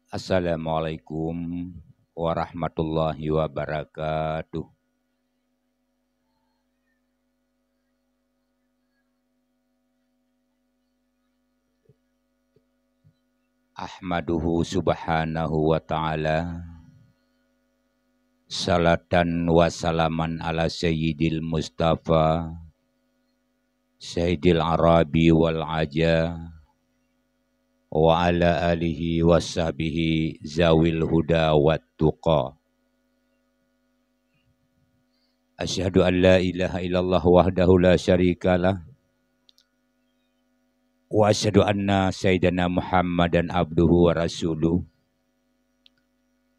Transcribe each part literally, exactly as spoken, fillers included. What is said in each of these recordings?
Assalamualaikum warahmatullahi wabarakatuh. Ahmaduhu subhanahu wa ta'ala, salatan wa salaman ala sayyidil mustafa, sayyidil arabi wal aja, wa ala alihi wa sahbihi zawil huda wat tuqa. Asyhadu an la ilaha illallah wahdahu la syarikalah, wa asyhadu anna sayyidana Muhammadan abduhu wa rasuluh.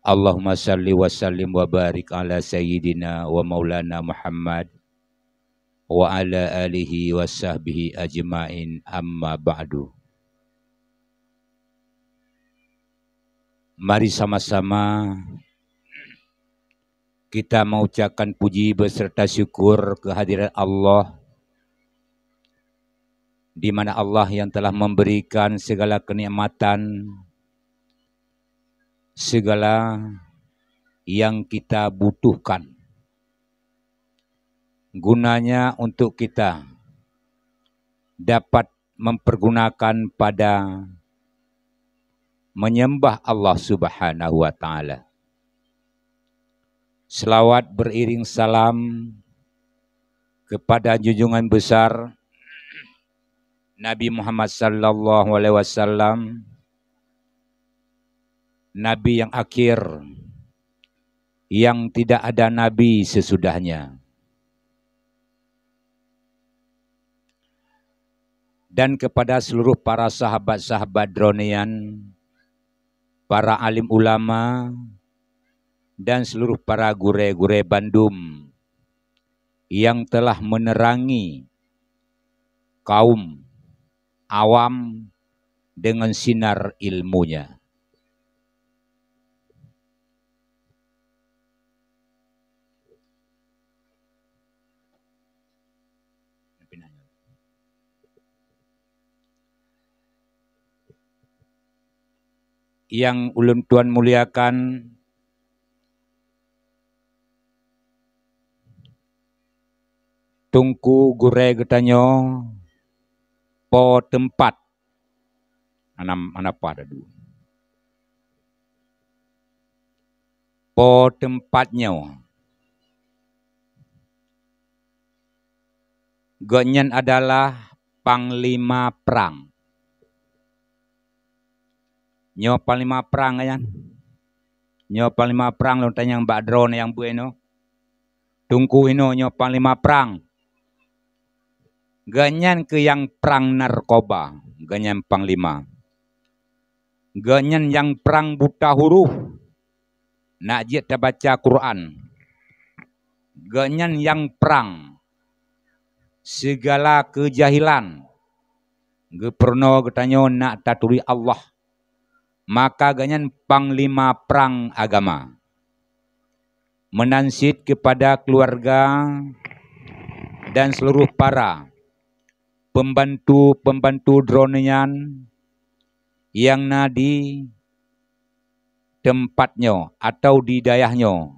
Allahumma salli wa sallim wa barik ala sayyidina wa maulana Muhammad wa ala alihi wa sahbihi ajmain, amma ba'du. Mari sama-sama kita mengucapkan puji beserta syukur kehadirat Allah, di mana Allah yang telah memberikan segala kenikmatan, segala yang kita butuhkan, gunanya untuk kita dapat mempergunakan pada menyembah Allah Subhanahu wa Ta'ala. Selawat beriring salam kepada junjungan besar Nabi Muhammad sallallahu alaihi wasallam, Nabi yang akhir, yang tidak ada nabi sesudahnya. Dan kepada seluruh para sahabat-sahabat droeneuh nyan, para alim ulama, dan seluruh para gurée-gurée bandum yang telah menerangi kaum awam dengan sinar ilmunya. Nyang ulôn tuan muliakan, Teungku Gurée geutanyoe, Po Teumpat. Hana, hana pat adu. Po Teumpat nyoe, gobnyan adalah panglima prang. Nyoe panglima prang nyan. Nyoe panglima prang lôn tanyong bak droeneuh nyang beuinoe. Teungku inoe nyoe panglima prang. Gobnyan keuh nyang prang narkoba, gobnyan panglima. Gobnyan nyang prang buta huruf, nak jeuet tabaca Quran. Gobnyan nyang prang sigala keujahilan, geupeurunoe geutanyoe nak taturi Allah. Maka gobnyan panglima prang agama. Meunan cit keupada keuluwarga dan seuluruh para peumbantu-peumbantu droeneuh nyan nyang na di teumpat nyoe atawa di dayah nyoe.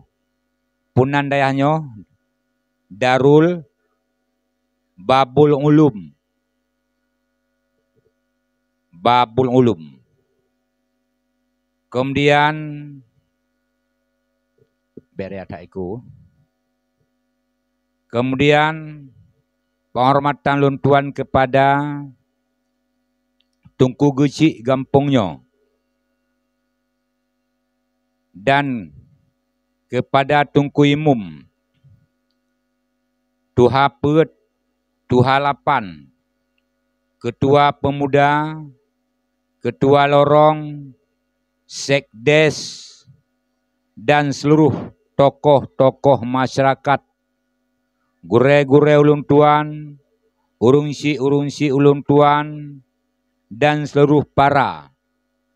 Peue nan dayah nyoe? Darul Babul Ulum. Babul Ulum. Keumudian, bèk raya that iku. Keumudian, peunghormatan lôn tuan keupada Teungku Geuchik gampông nyoe. Dan keupada Teungku Imum, Tuha Peuet, Tuha Lapan, Keutua Peumuda, Keutua Lorong, Sekdes, dan seuluruh tokoh-tokoh masyarakat, gurèe-gurèe ulôn tuan, ureueng syik-syiek ulôn tuan, dan seuluruh para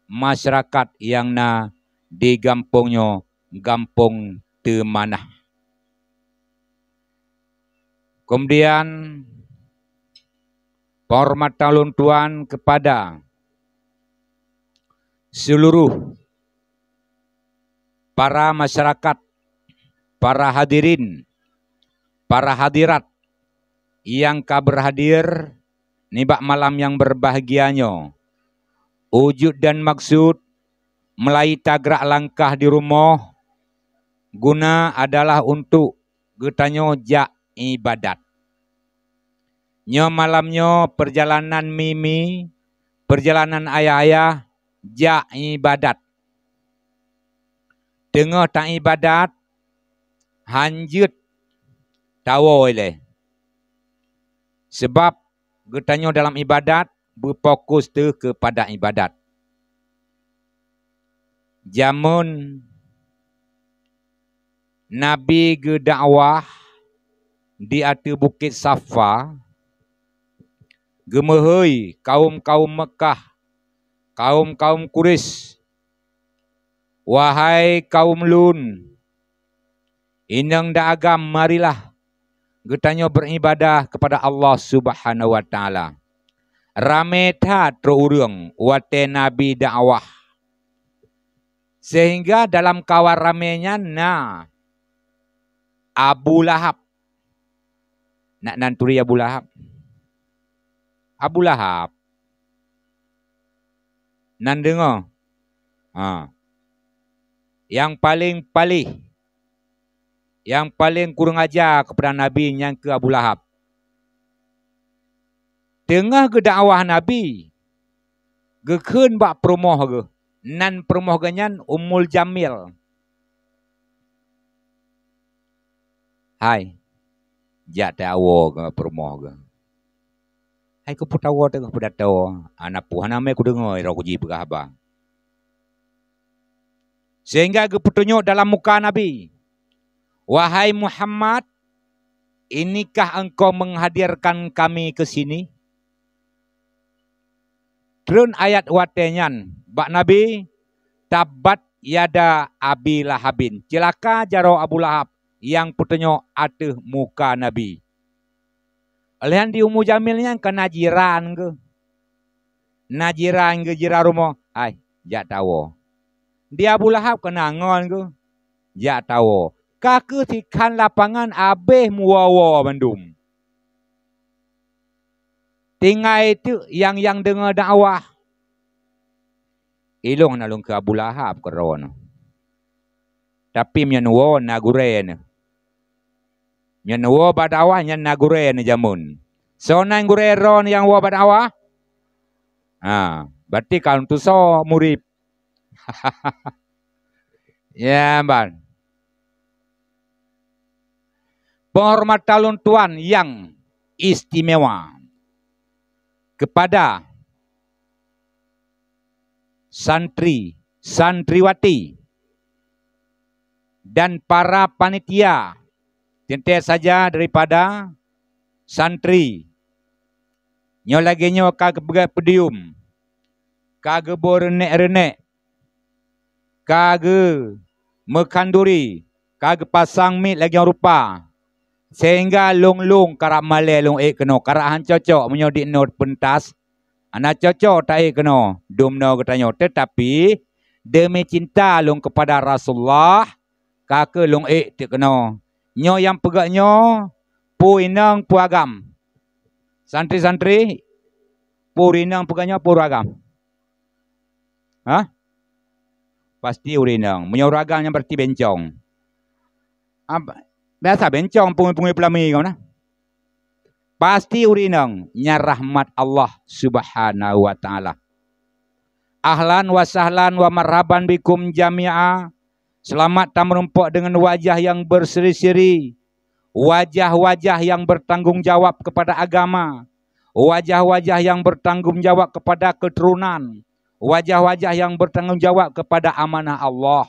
masyarakat nyang na di gampông nyoe, Gampông Teumanah. Keumudian, peunghormatan lôn tuan keupada seuluruh para masyarakat, para hadirin, para hadirat nyang ka berhadir nibak malam nyang berbahagia nyoe. Ujuet dan maksud meulai tagrak langkah di rumoh guna adalah untuk geutanyoe jak iébadat. Nyoe malam nyoe peurjalanan mimi, peurjalanan ayah-ayah jak iébadat. Teungoh taiébadat, hanjeuet tawoe ilée. Sabab geutanyoe dalam iébadat beufokus teuh keupada iébadat. Jameun Nabi geudakwah di ateueh Bukét Safa, geumeuhôi kawöm-kawöm Meukah, kawöm-kawöm Quraisy, "Wahai kawöm lôn, inong dan agam, marilah geutanyoe beribadah keupada Allah Subhanahu wa Taala." Ramé that trok ureuëng watée Nabi dakwah, seuhingga dalam kawan ramé nyan na Abu Lahab. Nak nan turi Abu Lahab? Abu Lahab. Nan deungoe? Ha. Nyang paleng palih, nyang paleng kureueng aja keupada Nabi nyan keuh Abu Lahab. Teungoh geudakwah Nabi, geukheun bak peurumoh geuh, nan peurumoh geuh nyan Ummul Jamil. "Hai, jak tawoe keu peurumoh geuh." "Hai, keupeue tawoe teungoh peudatoe? Hana peue, hana mé kudeungoe droe kuji peugah haba." Sehingga geupeutunyok dalam muka Nabi, "Wahai Muhammad, inikah engkau menghadirkan kami ke sini?" Treun ayat watée nyan bak Nabi, "Tabbat yada Abi Lahabin." Ceulaka jaroe Abu Lahab, nyang peutunyok ateueh muka Nabi. Lheueh nyan di Ummu Jamil nyan ka na jiran geuh. Na jiran geuh, jiran rumoh, "Hai, jak tawoe." Di Abu Lahab ka na ngon geuh, "Jak tawoe." Ka keuh sikhan lapangan abéh meuwoe-woe bandum. Tinggai teuk nyang, nyang deungoe dakwah. Ilong na lôn keu Abu Lahab keudroe nyoe. Tapi meunyoe woe na gurée neuh. Meunyoe woe bak dakwah nyan na gurée neuh jameun. Soe nan gurée droe nyang woe bak dakwah? Ha, berarti ka lôn tusoe murit. Ya, ban. Penghormatan lôn tuan nyang istimewa kepada santri, santriwati, dan para panitia, teuntée saja daripada santri. Nyoe lagée nyoe ka geupeugah podium, ka geuboh reunek-reunek, ka geumeukhanduri, ka geupasang miet lagée rupa, sehingga lôn-lôn karab malée lôn ék keunoe, karab han cocok meunyoe di inoe peuntas, hana cocok taék keunoe, dum noe geutanyoe. Teutapi, deumi cinta lôn keupada Rasulullah, ka keuh lôn ék teuk keunoe. Nyoe nyang peugah nyoe, peue inong, peue agam. Santri-santri, peue ureuëng inong peugah nyoe, peue ureuëng agam? Hah? Pasti ureuëng inong. Meunyoe ureuëng agam nyan berarti bencong. Ab-, biasa bencong pungui-pungui peulami kamoe na. Pasti ureuëng inong nyan rahmat Allah Subhanahu wa Taala. Ahlan wa sahlan wa marhaban bikum jami'a. Selamat tameurumpok deungon wajah nyang berseri-seri, wajah-wajah nyang bertanggung jawab kepada agama, wajah-wajah nyang bertanggung jawab kepada keturunan, wajah-wajah nyang bertanggung jawab kepada amanah Allah,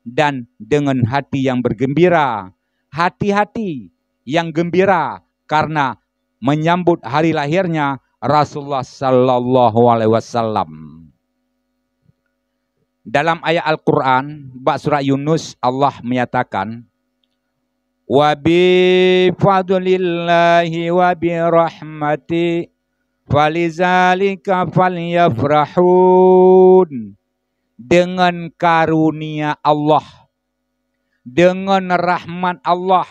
dan deungon hati nyang bergembira, hati-hati nyang gembira karena menyambut hari lahirnya Rasulullah sallallahu alaihi wasallam. Dalam ayat Al-Quran, bak surat Yunus, Allah menyatakan, "Wa bi fadlillahi wa bi rahmati falizalika falyafrahun." Dengan karunia Allah, deungon rahmat Allah.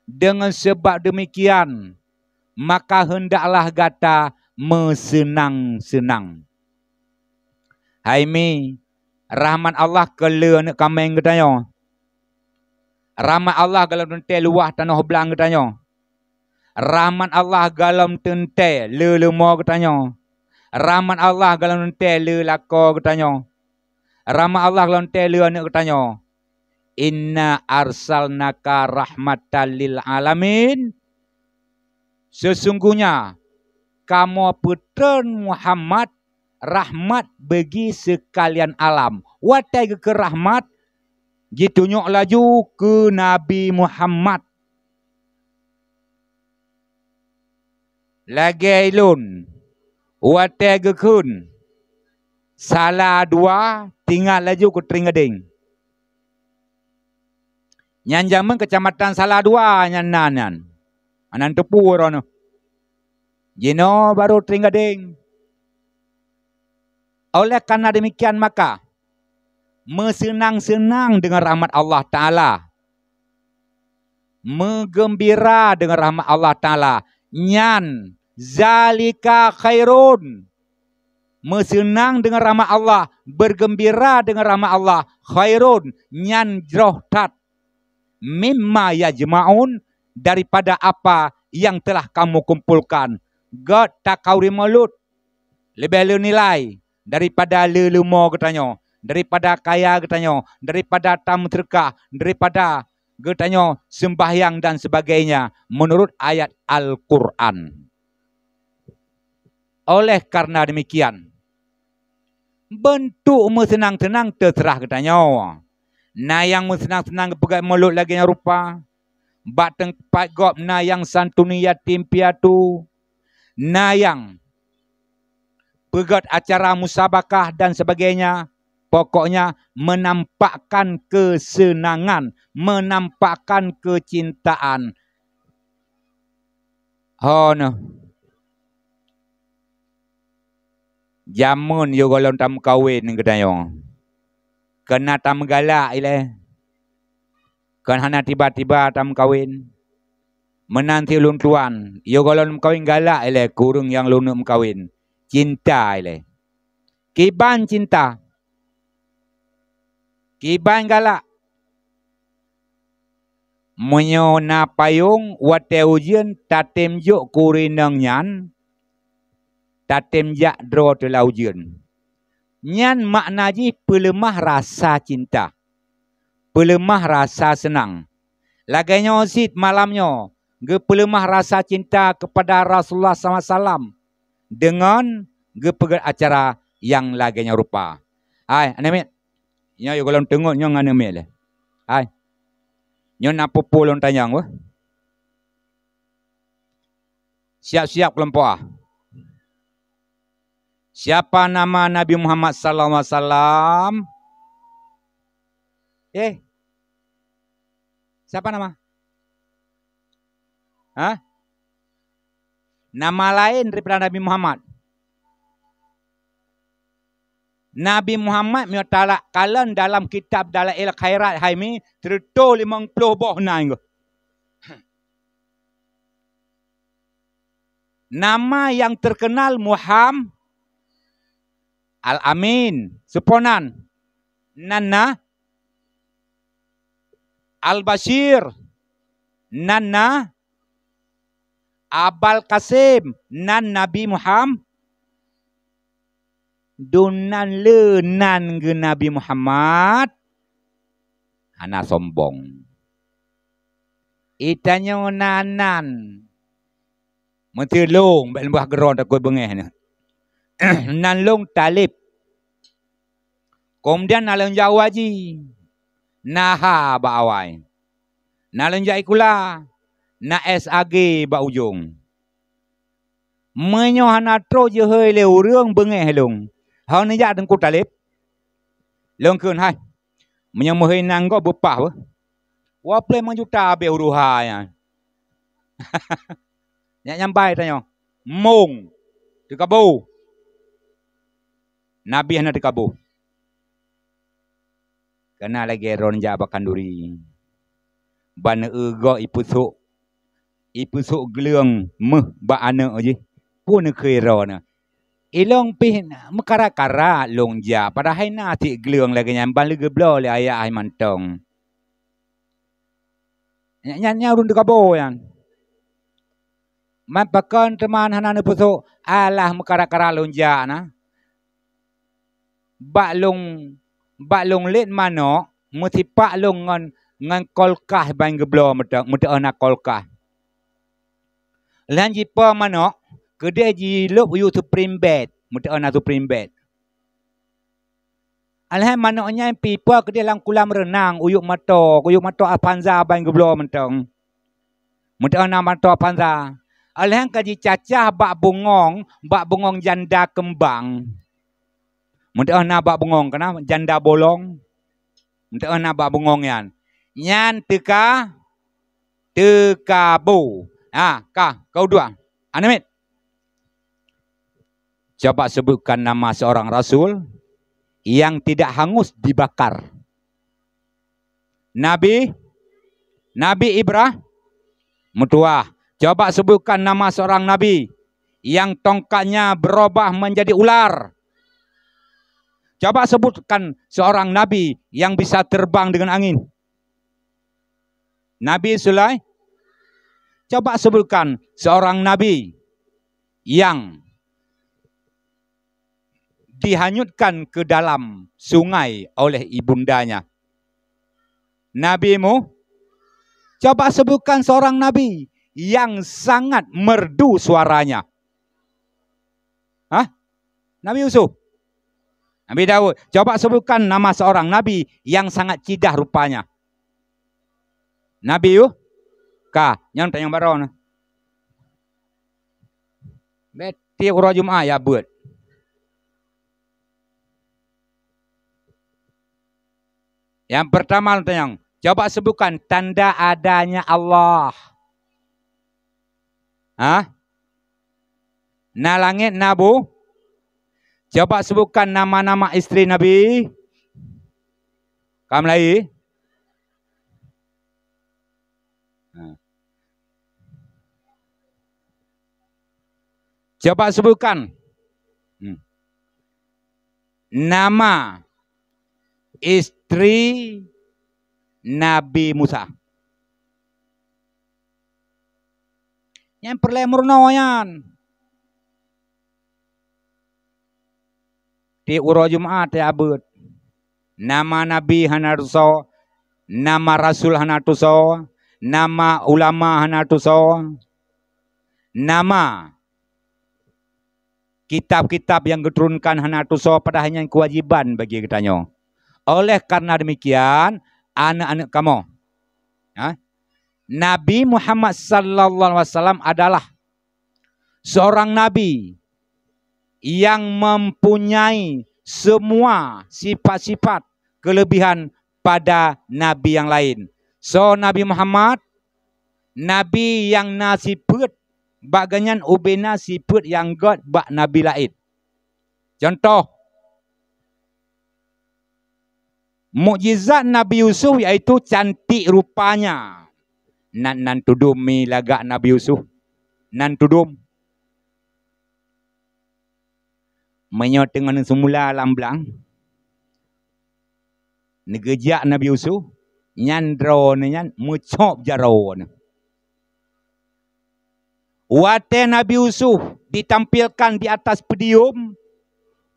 Deungon sabab deumikian, maka heundaklah gata meuseunang-seunang. Hai mi, rahmat Allah keu le aneuëk kaméng geutanyoe. Rahmat Allah golom teuntée luwah tanoh blang geutanyoe. Rahmat Allah golom teuntée le leumo geutanyoe. Rahmat Allah golom teuntée le lakoe geutanyoe. Rahmat Allah golom teuntée le aneuëk geutanyoe. "Inna arsalnaka rahmatan lil alamin." Sesungguhnya kamoe peutrön Muhammad rahmat bagi seukalian alam. Watée geukheun rahmat, jitunyok laju keu Nabi Muhammad. Lagée lôn, watée geukheun salah dua, tingat laju keu Trienggadeng. Nyan jamén keucamatan salah dua nyan na nyan. Anan teupeu droeneuh. Jinoe barô Trienggadeng. Oleh karena demikian maka, meuseunang-seunang deungon rahmat Allah Taala. Meugeumbira deungon rahmat Allah Taala. Nyan, zalika khairun. Meuseunang deungon rahmat Allah, beugeumbira deungon rahmat Allah, khairun, nyan jroh that. Mimma yajma'un, daripada apa yang telah kamu kumpulkan. Gét takawé mulod, leubeh le nilai daripada le leumo geutanyoe, daripada kaya geutanyoe, daripada tameuseudeukah, daripada geutanyoe seumbahyang dan sebagainya, meunurot ayat Al-Qur'an. Oleh karena demikian, beuntuk meuseunang-seunang teuseurah geutanyoe. Na nyang meuseunang-seunang geupeugét mulod lagée nyan rupa, bak teumpat gob na nyang santuni yatim piatu, na nyang peugét acara musabakah dan sebagainya, pokoknya menampakkan kesenangan, menampakkan kecintaan. Ho noh. Jamén yôh gohlom tameukawen geutanyoe, keunan tameugalak ilée. Kon hana tiba-tiba tameukawen. Meunan cit ulôn tuan, yôh gohlom meukawen galak ilée keu ureuëng nyang lôn neuk meukawen. Cinta ilée. Kiban cinta. Kiban galak. Meunyoe na payong watée ujeuen tatem jok keu ureuëng inong nyan, tatem jak droe teulah ujeuen. Nyan makna jih peuleumah rasa cinta, peuleumah rasa seunang. Lagée nyoe cit malam nyoe geupeuleumah rasa cinta keupada Rasulullah sallallahu alaihi wasallam deungon geupeugét acara nyang lagée nyoe rupa. Hai, aneuk miet, nyoe yôh gohlom teungeut nyoe ngon aneuk miet lé. Hai, nyoe na peue-peue lôn tanyong weueh. Siap-siap kelompok A. Siapa nama Nabi Muhammad sallallahu alaihi wasallam? Eh, siapa nama? Hah? Nama laén daripada Nabi Muhammad. Nabi Muhammad meunyoe talak kalon dalam kitab Dalail Khairat hai mi, sireutoh limong ploh boh na inggeuh. Nama yang terkenal Muham Al-Amin. Soe po nan? Nan na Al-Basyir. Nan na Abal Kasim. Nan Nabi Muham-, dum nan le nan geuh Nabi Muhammad. Hana sombong. Itanyoe na nan. Meuteulông bék leumbah geuron takot beungéh nyoe. Nan lông Taleb. Keumudian na lôn jak u haji, na ha bak awai. Na lôn jak sikula, na S A G bak ujong. Meunyoe hana trok jihôi lé ureuëng beungéh lông, hana jak Teungku Taleb. Lôn kheun hai, meunyoe meuhôi nan gob beupah beuh. Dua ploh limong juta habéh uruha nyan. Nyak nyambai tanyoe, mong, teukaboh. Nabi hana teukaboh. Kana lagée droeneuh jak bak khanduri. Ban eu gob ipeusok, ipeusok gleueng méuh bak aneuëk jih. Peue neukheun droeneuh? Ilong pih meukara-kara lôn jak, padahai na cit gleueng lagée nyan ban lé geubloe lé ayah hai mantong. Nyan, nyan, nyan ureuëng teukaboe nyan. Man pakon teuma hana neupeusok, alah meukara-kara lôn jak na. Bak lôn, bak lôn lét manök, meusipak lôn ngon, ngon kulkas ban geubloe meuteuk, meuteuk na kulkas. Lheueh jipo manök, keudeh jilôb yue Supreme Bed, meuteuk na Supreme Bed. Alheueh manök nyan pipo keudeh lam kulam reunang, uyuek moto, uyuek moto Avanza ban geubloe mantong. Meuteuk na moto Avanza. Alheueh ka jicacah bak bungong, bak bungong janda keumbang. Meuteuk na bak bungong kana janda bolong. Meuteuk na bak bungong nyan. Nyan teuka, teukaboe. Ha, ka, keu dua. Aneuk miet. Coba sebutkan nama seorang rasul yang tidak hangus dibakar. Nabi, Nabi Ibrah-, meutuah. Coba sebutkan nama seorang nabi yang tongkatnya berubah menjadi ular. Coba sebutkan seorang nabi yang bisa terbang dengan angin. Nabi Sulai-, coba sebutkan seorang nabi yang dihanyutkan ke dalam sungai oleh ibundanya. Nabi Mu-, coba sebutkan seorang nabi yang sangat merdu suaranya. Hah? Nabi Yusuf? Nabi Daud? Coba sebutkan nama seorang nabi yang sangat cidah rupanya. Nabi Yu-, ka, nyan tanyong baroe na. Beti uroe Jumat ya buet. Yang pertama lôn tanyong, coba sebutkan tanda adanya Allah. Hah? Na langét, na bu-, coba sebutkan nama-nama istri Nabi. Ka mulai. Ha. Coba sebutkan. Hmm. Nama istri Nabi Musa. Nyan peureulée meurunoe nyan. Tieb uroe Jumat ya abeuet. Nama nabi hana tusoe, nama rasul hana tusoe, nama ulama hana tusoe, nama kitab-kitab nyang geuturunkan hana tusoe, padahai nyan keuwajiban bagi geutanyoe. Oleh karena demikian, aneuk-aneuk kamoe, ha? Nabi Muhammad sallallahu alaihi wasallam adalah seorang nabi yang mempunyai semua sifat-sifat kelebihan pada nabi yang lain. Soe Nabi Muhammad? Nabi nyang na sifeuet bak geuhnyan ubena sifeuet nyang göt bak nabi laén. Contoh, mukjizat Nabi Yusuf yaitu cantik rupanya. Nan, nan tudum mi lagak Nabi Yusuf. Nan tudum. Meunyoe teungoh neuseumula lam blang, neugeujak Nabi Yusuf, nyan droeneuh nyan meucok jaroe neuh. Watée Nabi Yusuf ditampilkan di atas podium,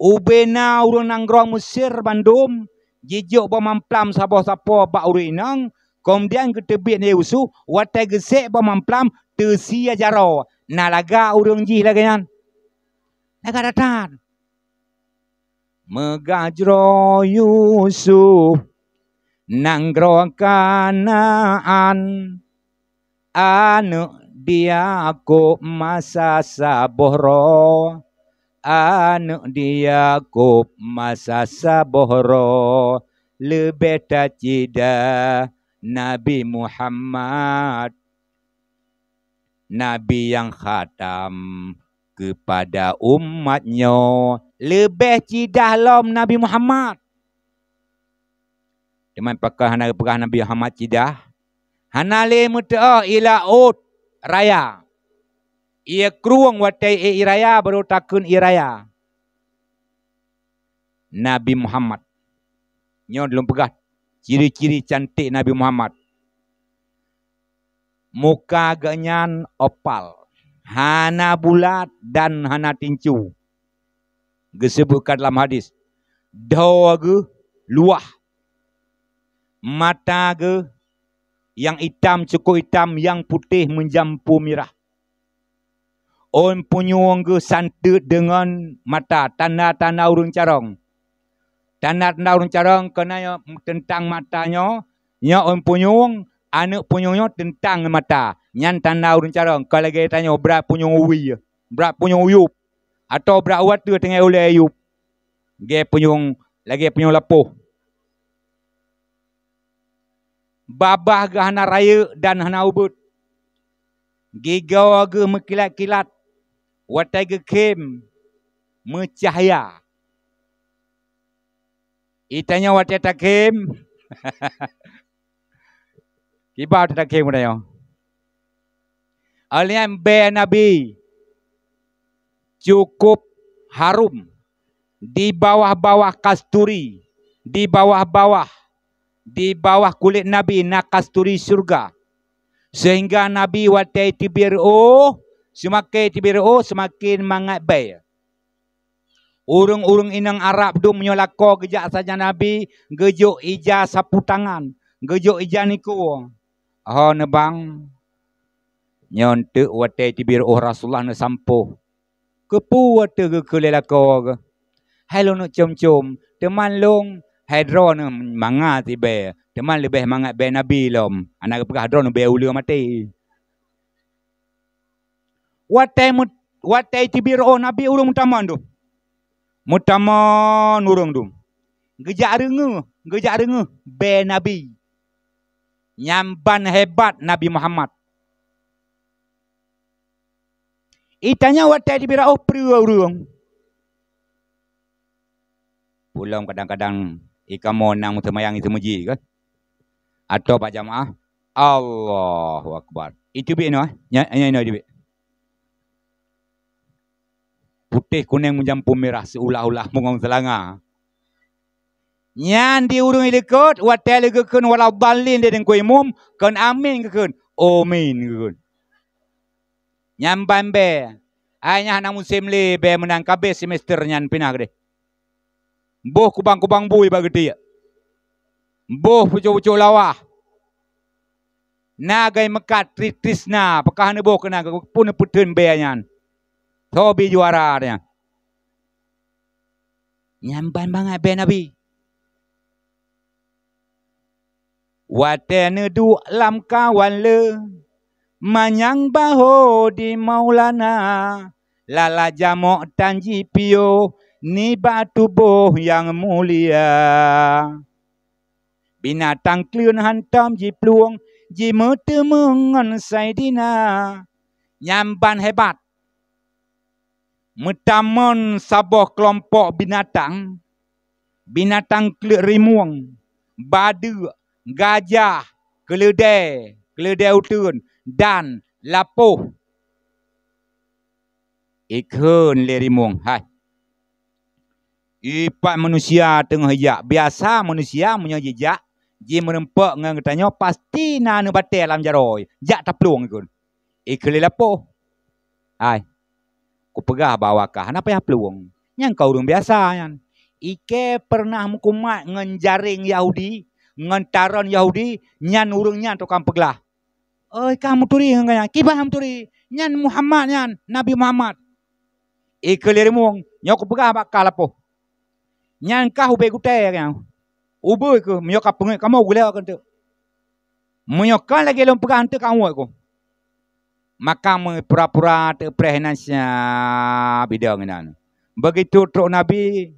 ubena ureuëng nanggroe Mesir bandum jijok boh mamplam saboh sapoe bak ureuëng inong, keumudian geuteubiet lé Yusuf, watée geusek boh mamplam teusie jaroe, na lagak ureuëng jih lagée nyan. Lagak that-that. Meugah jroh Yusuf nanggroe Kanaan, aneuëk di Yakub masa saboh droe, aneuëk di Yakub masa saboh droe, leubeh tacidah Nabi Muhammad. Nabi nyang khatam keupada umat nyoe, leubeh cidah lom Nabi Muhammad. Teuma pakon hana geupeugah Nabi Muhammad Cidah? Hana lé meuteu'oh ié laôt raya. Ié krueng watée ié raya barô takheun ié raya. Nabi Muhammad. Nyoe lôn peugah ciri-ciri cantik Nabi Muhammad. Muka geuhnyan opal, hana bulat dan hana tincu. Geuseubuetkan lam hadis, dhoe geuh luwah, mata geuh nyang itam, cukôp itam, nyang putéh meujampu mirah. Ôn punyueng geuh santeut deungon mata, tanda-tanda ureuëng carông. Tanda-tanda ureuëng carông keunan nyoe teuntang mata nyoe, nyoe ôn punyueng, aneuëk punyueng nyoe teuntang mata. Nyan tanda ureuëng carông, ka lagée tanyoe brat punyueng wie, brat punyueng uyueb, atawa brat watée teungoh ulée yub. Lagée punyueng, lagée punyueng lapoh. Babah geuh hana rayeuk dan hana ubeuet. Gigoe geuh meukilat-kilat, watée geukhém meucahya. Itanyoe watée takhém, kiban watée takhém geutanyoe. Aleuh nyan bée Nabi cukôp harum, di bawah-bawah kasturi, di bawah-bawah, di bawah kulét Nabi na kasturi syeuruga. Seuhingga Nabi watée teubiet reuôh, seumaken teubiet reuôh, seumaken mangat bée. Ureuëng-ureuëng inong Arab dum meunyoe lakoe geujak sajan Nabi, geujok ija sapu tangan, geujok ija nikoe. Ho neubang, nyoe teuk watée teubiet reuôh Rasulullah neusampoe. Keupeue watée geukheun lé lakoe geuh? Hai lôn neuk com-com, teuma lôn hai droeneuh mangat ibée, teuma leubeh mangat bée Nabi lom. Hana geupeugah droeneuh bée ulée maté. Watée meu-, watée teubiet reuôh Nabi, ureuëng meutamong dum. Meutamong ureuëng dum. Geujak reungeue, geujak reungeue bée Nabi. Nyan ban hebat Nabi Muhammad. Itanyoe watée teubiet reuôh peue ureuëng. Peulom kadang-kadang ikamoe nang seumayang seumeujih kan? Atau bak jamaah, Allahu Akbar. Iteubiet inoe, eh? Nya, nya inoe iteubiet. Putéh kuneng meujampu mirah seulah-ulah meungon seulanga. Nyan di ureuëng likot, watée lé geukheun waladhdallin di deungon imum, kon amin geukheun, omin geukheun. Nyan ban bée, ai nyan hana musém lé bée meunan, ka abéh semester nyan pinah keudeh. Boh kubang-kubang bui bak geutiek. Boh pucok-pucok lawah. Na gai meukat tri-, trisna, peukah neuboh keunan, pun neupeuteun bée nyan. Soe bi juara nyan. Nyan ban mangat bée Nabi. Watée neuduek lam kawan le, manyang bahô di Maulana, lala jamok tan jipiôh nibak tuboh nyang mulia. Binatang kleuen hantom jiplueng, jimeuteumé ngon Saidina. Nyan ban hebat. Meutamong saboh keulompok binatang, binatang kleuet rimueng, badeuk, gajah, keuleudée, keuleudée uteuen, dan lapoh. Ikheun lé rimueng, "Hai, ipat manusia teungoh jijak." Biasa manusia meunyoe jijak, jimeureumpok ngon geutanyoe, pasti na neubatée lam jaroe, jak taplueng ikheun. Ikheun lé lapoh, "Hai, kupeugah bak awak kah, hana payah plueng. Nyan ka ureuëng biasa nyan. Ikée peureunah meukumat ngon jaréng Yahudi, ngon taron Yahudi, nyan ureuëng nyan tukang peuglah." "Oi, ka meuturi ngon gobnyan?" "Kiban meuturi. Nyan Muhammad nyan, Nabi Muhammad." Ikheun lé rimueng, "Nyoe kupeugah bak kah lapoh. Nyan kah ubé gutée nyan. Ubé kheueh, meunyoe ka peungét kamoe gulée keuneuk. Meunyoe kon lagée lôn peugah eunteuk ka uweuet kheueh." Maka meupura-pura teupreh nan siab idong inan. Begitu trok Nabi,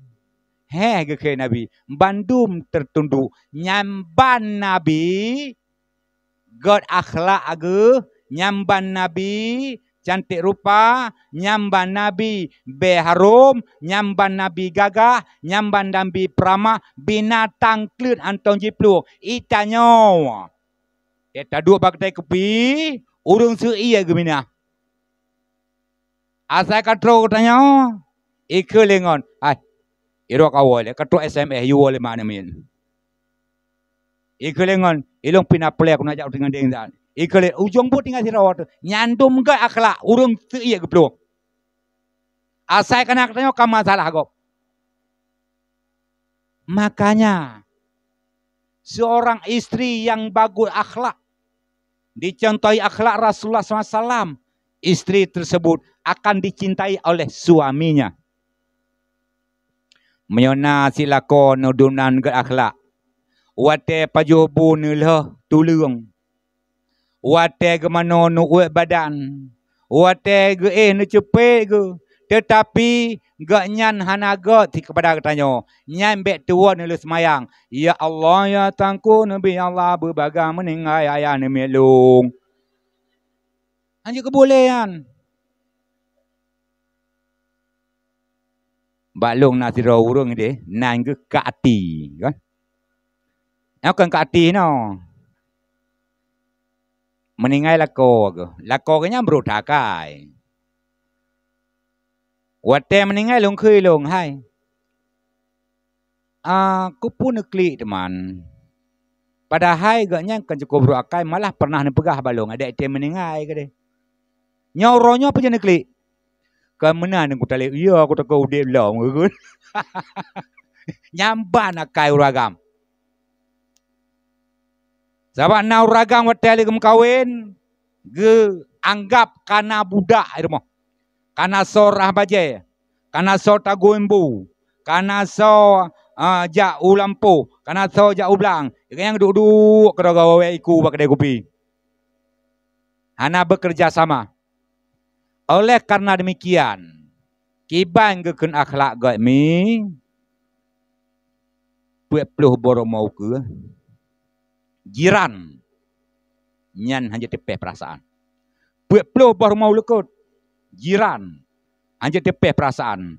héh, geukheun Nabi, bandum teutunduk. Nyan ban Nabi, gét akhlak geuh, nyan ban Nabi, cantik rupa, nyang ban nabi bèe harôm, nyang ban nabi gagah, nyang ban nabi peuramah, binatang kleuet hantom jiplueng. Itanyoe, teuh taduek bak keutai kupi, ureueng seuiek geuminah. Asai ka trok geutanyoe, ikheun lé ngon, "Hai, irok awoe lé, ka trok S M S, yue woe lé mak namiet." Ikheun lé ngon, "Ilong pih na plek, na jak u teungoh deng dan." Ikheun lé, ujong buet tinggai sidroe teuh. Nyan dum gèt akhlak, ureueng seuiek geuplueng. Asai ka na geutanyoe ka masalah gob. Makanya, seorang istri yang bagus akhlak, dicontohi akhlak Rasulullah sallallahu alaihi wasallam, istri tersebut akan dicintai oleh suaminya. Meunyoe na si lakoe neudum nan gèt akhlak, watèe pajoh bu neulheueh tuleueng, watèe geumanoe neuuet badan, watèe geuéh neuceupet geuh, teutapi gobnyan hana gèt si keupada geutanyoe. Nyan bèk tuwoe neulheueh seumayang, "Ya Allah, ya Tuhanku, neubi Allah, beubagaih meuninggai ayah namiet lôn." Hanjeuet keuboleh nyan. Bak lôn na sidroe ureueng deh, nan geuh Kak Ati, kan? Nyan kon Kak Ati noh. Meuninggai lakoe geuh. Lakoe geuh nyan brôk that akai. Watèe meuninggai lôn kheun lôn, "Hai, ah, keupeue neuklik teuma?" Padahai gobnyan kon cukôp brôk akai, malah pernah neupeugah bak lôn, "Adak itém meuninggai keudeh." Nyoe uroe nyoe peue jeuet neuklik? Kon meunan kutaleb, iya, kutakot udeb lom, geukheun. Nyan ban akai ureueng agam. Sabab na ureueng agam watèe lheueh geumeukawen, geuanggab kana budak di rumoh. Kana soe rhah bajèe, kana soe tagun bu, kana soe, ah, jak u lampôh, kana soe jak u blang. Nyang duek-duek keudroe gawèe iku bak keudè kupi. Hana bekerja sama. Oleh karena demikian, kiban geukheun akhlak gèt mi, peuet ploh boh rumoh ukeue, jiran, nyan hanjeuet teupéh peurasaan. Peuet ploh boh rumoh u likot, jiran, hanjeuet teupéh peurasaan.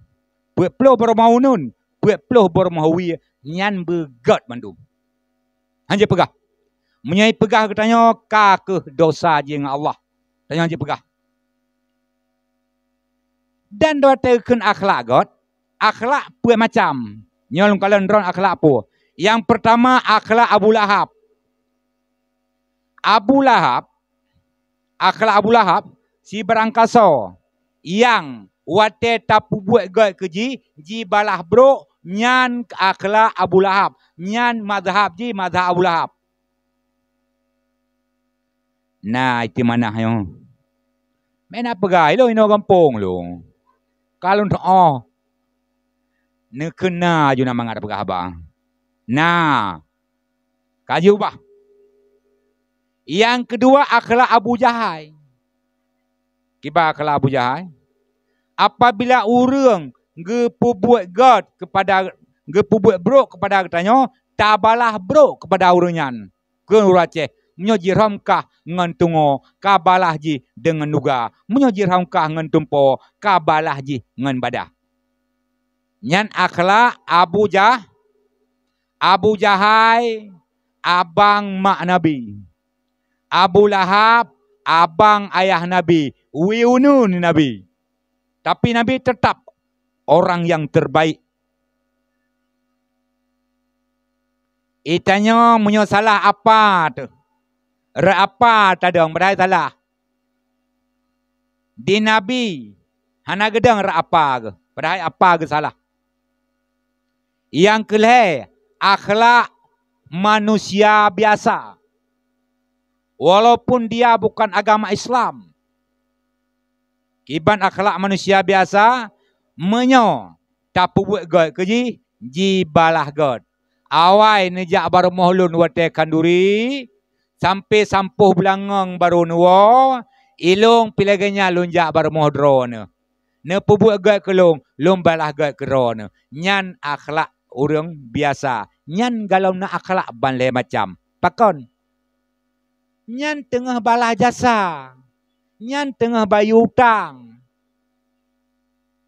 Peuet ploh boh rumoh uneun, peuet ploh boh rumoh wie, nyan beugèt mandum. Hanjeuet peugah. Meunyoe ipeugah geutanyoe ka kheueh dosa jih ngon Allah. Tanyoe hanjeuet peugah. Dan watèe geukheun akhlak gèt, akhlak peuet macam. Nyoe lôn kalon droen akhlak peue? Nyang peurtama akhlak Abu Lahab. Abu Lahab, akhlak Abu Lahab, sibarang kasoe nyang watèe tapeubuet gèt keu jih, jibalaih brôk, nyan akhlak Abu Lahab, nyan mazhab jih mazhab Abu Lahab. Na ieuteuk manah nyoe. Meunan peugah, ilôn inoe gampông lôn. Ka lôn teu'oh. Neukheun na ju na mangat peugah haba. Na. Ka jiubah. Nyang keudua akhlak Abu Jahai. Kiban akhlak Abu Jahai? Apabila ureueng geupeubuet gèt keupada, geupeubuet brôk keupada geutanyoe, tabalaih brôk keupada ureueng nyan. Kheun ureueng Aceh, meunyoe jirhom kah ngon tungoe, ka balaih jih deungon nuga. Meunyoe jirhom kah ngon tumpo, ka balaih jih ngon badah. Nyan akhlak Abu Jah-, Abu Jahai, abang mak Nabi. Abu Lahab, abang ayah Nabi, wie uneun Nabi. Tapi Nabi tetap orang yang terbaik. Itanyoe meunyoe salah apa teuh? Rot apa tadong, padahai salah. Di Nabi hana geudong rot apa geuh, padahai apa geuh salah. Nyang keulhèe, akhlak manusia biasa. Walaupun dia bukan agama Islam, kiban akhlak manusia biasa, meunyoe tapeubuet gèt keu jih, jibalaih gèt. Awai neujak bak rumoh lôn watèe khanduri, sampoe sampôh beulangöng barô neuwoe, ilôn pih lagèe nyan lôn jak bak rumoh droeneuh. Neupeubuet gèt keu lôn, lôn balaih gèt keu droeneuh. Nyan akhlak ureueng biasa. Nyan gohlom na akhlak ban lhèe macam. Pakon? Nyan teungoh balaih jasa. nyan teungoh bayeue utang.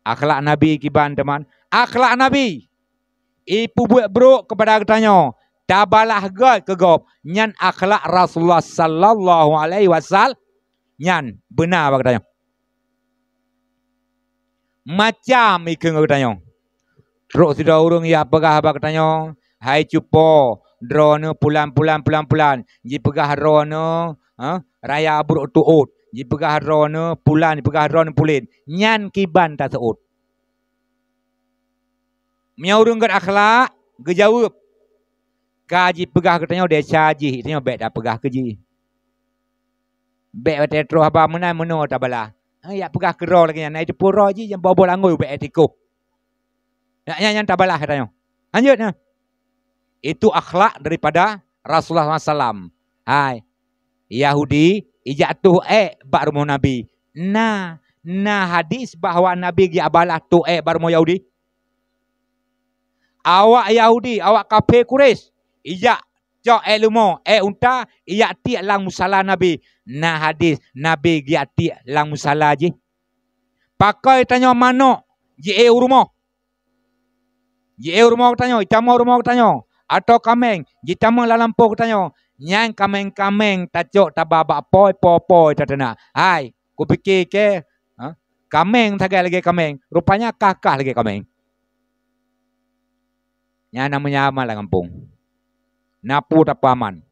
Akhlak Nabi kiban teuma, akhlak Nabi. Ipeubuet brok keupada geutanyoe, tabalah göt keu gob, nyan akhlak Rasulullah sallallahu alaihi wasallam, nyan beuna bak geutanyoe. Macam ikheun geutanyoe. Trok sidroe ureuëng ya peugah bak geutanyoe, "Hai cupo, droeneuh pulan, pulan, pulan, pulan." Jipeugah droeneuh, ha, raya brok tuôt. Jipeugah droeneuh pulan, jipeugah droeneuh pulen. Nyan kiban taseuôt. Meunyoe ureuëng gét akhlak, geujaweueb, ka jipeugah geutanyoe desya jih, geutanyoe bék tapeugah keu jih. Bék watée troh haba meunan meunoe tabalah. Eh, yak peugah keudroe lagée nyan, na itu pura jih nyang boh-boh langôi bék tikoh. Nak nyan, nyan tabalah geutanyoe. Lanjut nah. Itu akhlak daripada Rasulullah sallallahu alaihi wasallam. Hai, Yahudi ijak tuh ék bak rumoh Nabi. Na, na hadis bahwa Nabi geujak balah tuh ék bak rumoh Yahudi? Awak Yahudi, awak kafé Quraisy, ijak cok ék leumo, ék unta, ijak tiek lam musala Nabi. Na hadis Nabi geujak tiek lam musala jih? Pakon tanyoe manok jiék u rumoh? Jiék u rumoh geutanyoe, jitamong u rumoh geutanyoe, atau kaméng jitamong lam lampôh geutanyoe, nyan kaméng-kaméng tacok taba bak pôi, po-poi tateunak. Hai, kupike kée, ha? Kaméng sagai lagée kaméng, rupanya kah-kah lagée kaméng. Nyan na meunyaman lam gampông. Na peue tapeuaman.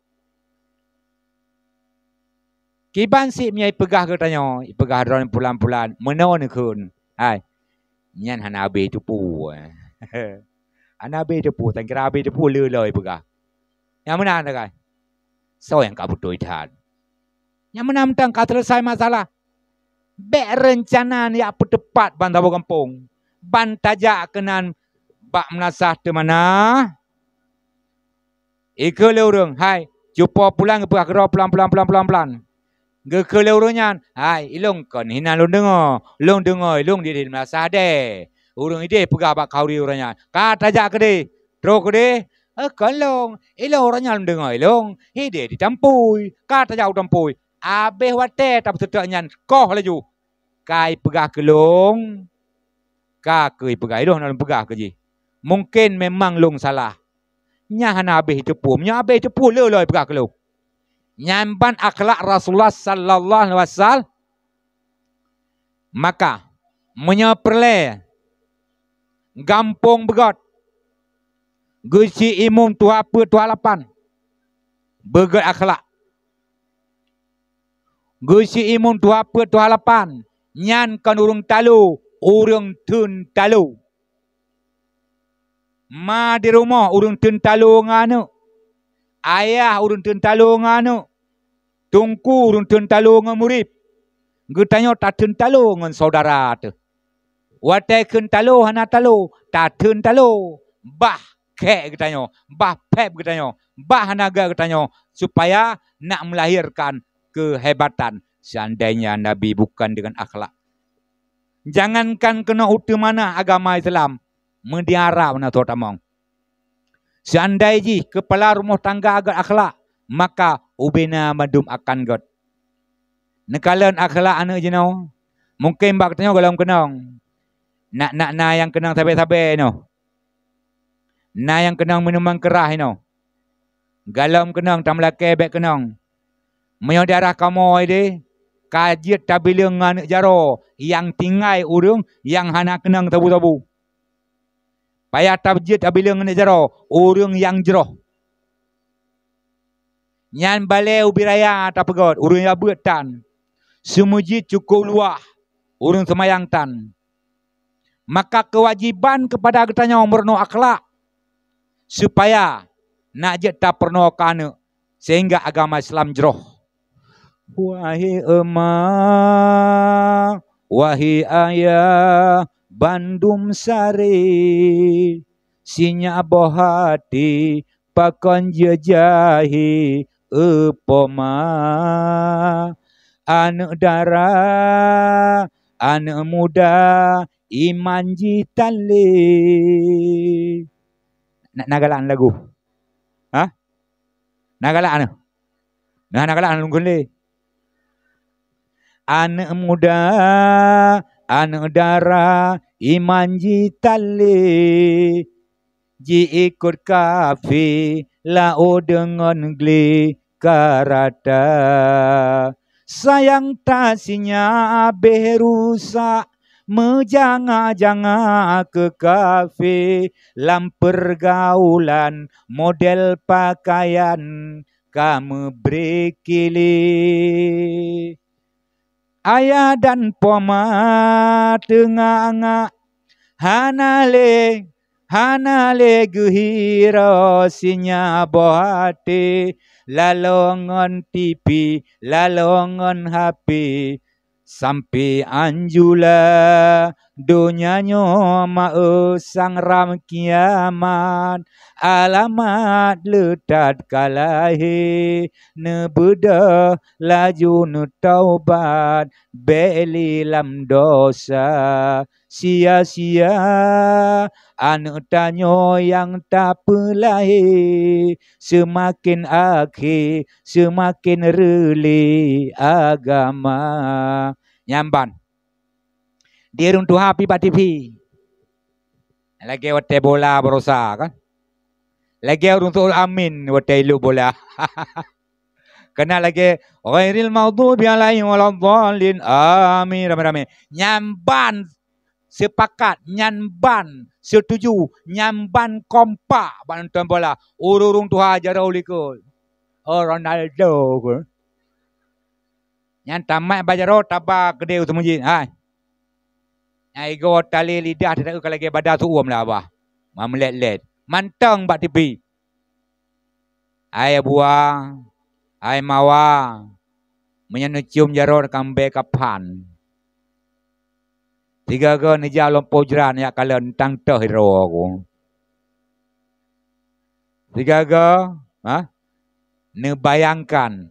Kiban sik meunyoe ipeugah geutanyoe, ipeugah droeneuh pulan-pulan, meunoe neukheun. Hai, nyan hana habéh teupeu. Hana habéh teupeu, tan kira habéh teupeu le-le ipeugah. Nyang meunan takai. Soe nyang ka beutôi that? Nyang meunan mantong ka seuleusoe masalah. Bék reuncana neujak peuteupat ban saboh gampông. Ban tajak keunan bak meunasah teumanah. Ikheun lé ureuëng, "Hai, cupo pulan geupeugah keudroe pulan, pulan, pulan, pulan, pulan." Geukheun lé ureuëng nyan, "Hai, ilong kon hina lôn deungoe. Lôn deungoe ilong di, di meunasah deh. Ureuëng ideh peugah bak khauri ureuëng nyan, 'Ka tajak keudeh.' Troh keudeh, 'Eh, kon lôn. Ilong ureuëng nyan lôn deungoe ilong. Ideh di tampui. Ka tajak u tampui.' Abéh watée tapeuseuteuk nyan, koh laju. Ka ipeugah keu lôn, ka keu ipeugah ilong na lôn peugah keu jih. Mungken memang lôn salah." Nyan hana habéh teupeu. Meunyoe habéh teupeu, le-le ipeugah keu lôn. Nyan ban akhlak Rasulullah sallallahu alaihi wasallam. Maka, meunyoe peureulée gampông beugét, geusi imum tuha peuet tuha lapan, beugét akhlak. Geusi imum tuha peuet tuha lapan, nyan kon ureuëng talo, ureuëng theun talo. Ma di rumoh ureuëng theun talo ngon aneuëk, ayah ureuëng theun talo ngon aneuëk, teungku ureuëng theun talo ngon murit. Geutanyoe tatheun talo ngon syedara teuh. Watée kheun talo hana talo, tatheun talo, bah khék geutanyoe, bah phép geutanyoe, bah hana gét geutanyoe, supaya nak meulahirkan keuhebatan. Seandainya Nabi bukan dengan akhlak, jangankan keunoe u teumana agama Islam, meudiara meunan soe tamong. Seandai jih keupala rumoh tangga gét akhlak, maka ubena mandum akan gét. Neukalon akhlak aneuëk jinoe, mungken bak geutanyoe gohlom keunong. Nak, nak na nyang keunong sabe-sabe inoe. Na nyang keunong minuman keurah inoe. Gohlom keunong, tameulakée bék keunong. Meunyoe daerah kamoe deh, ka jeuet tabileueng ngon aneuëk jaroe nyang tinggai ureuëng nyang hana keunong sabu-sabu. Payah tajeuet tabileueng ngon aneuëk jaroe ureuëng nyang jroh. Nyan balée ubit raya tapeugét ureuëng nyang beuet tan. Seumeujid cukôp luwah ureuëng seumayang tan. Maka keuwajéban keupada geutanyoe meurunoe akhlak, supaya nak jeuet tapeurunoe keu aneuëk, sehingga agama Islam jroh. Wahai ema, wahai ayah, bandum sare, sinyak boh hati pakon jeujahi, eupoma. Aneuëk dara, aneuëk muda, iman jih tan lé. Na, na galak lagu? Hah? Na galak na? Na, na galak lungkon lé. Aneuëk muda, aneuëk dara, iman jih talé, jiikot kafé, laôt deungon glé ka rata. Sayang that sinyak abéh rusak, meujanga-janga keu kafé, lam peurgaulan model pakaian ka meubrekelé. Ayah dan poma teungak-ngak, hana lé, hana lé geuhiro sinyak boh até, laloe ngon T V, laloe ngon H P, sampoe anjula. Donya nyoe ma-e sang ram kiamat, alamat le that ka lahé, neubeudôh laju neutaubat, bék lé lam dosa. Sia-sia aneuëk tanyoe nyang tapeulahé, seumaken akhé, seumaken reulée agama. Nyan ban. Di ureuëng tuha pi bak T V. Lagée watée bola barosa kan. Lagée ureuëng tuha amin watée ilok bola. Keunan lagée, "Ghairil maghdubi 'alaihim waladdallin. Amin." Ramé-ramé. Nyan ban sepakat, nyan ban setuju, nyan ban kompak bak nonton bola. Ureuëng-ureuëng tuha jaroe likot. Oh, Ronaldo ke. Nyan tamat bak jaroe taba keudeh u seumeujid. Hai. Nyang igoe tali lidah teuka lagée bada su'uem lah bah. Mameulet-let. Mantong bak T V. Hai Abuwa, hai Mawa, meunyoe neucium jaroe kambée kapan. Sigaga neujak lom poh jrat jak kalon tang toh droe ku. Sigaga, ha? Neubayangkan,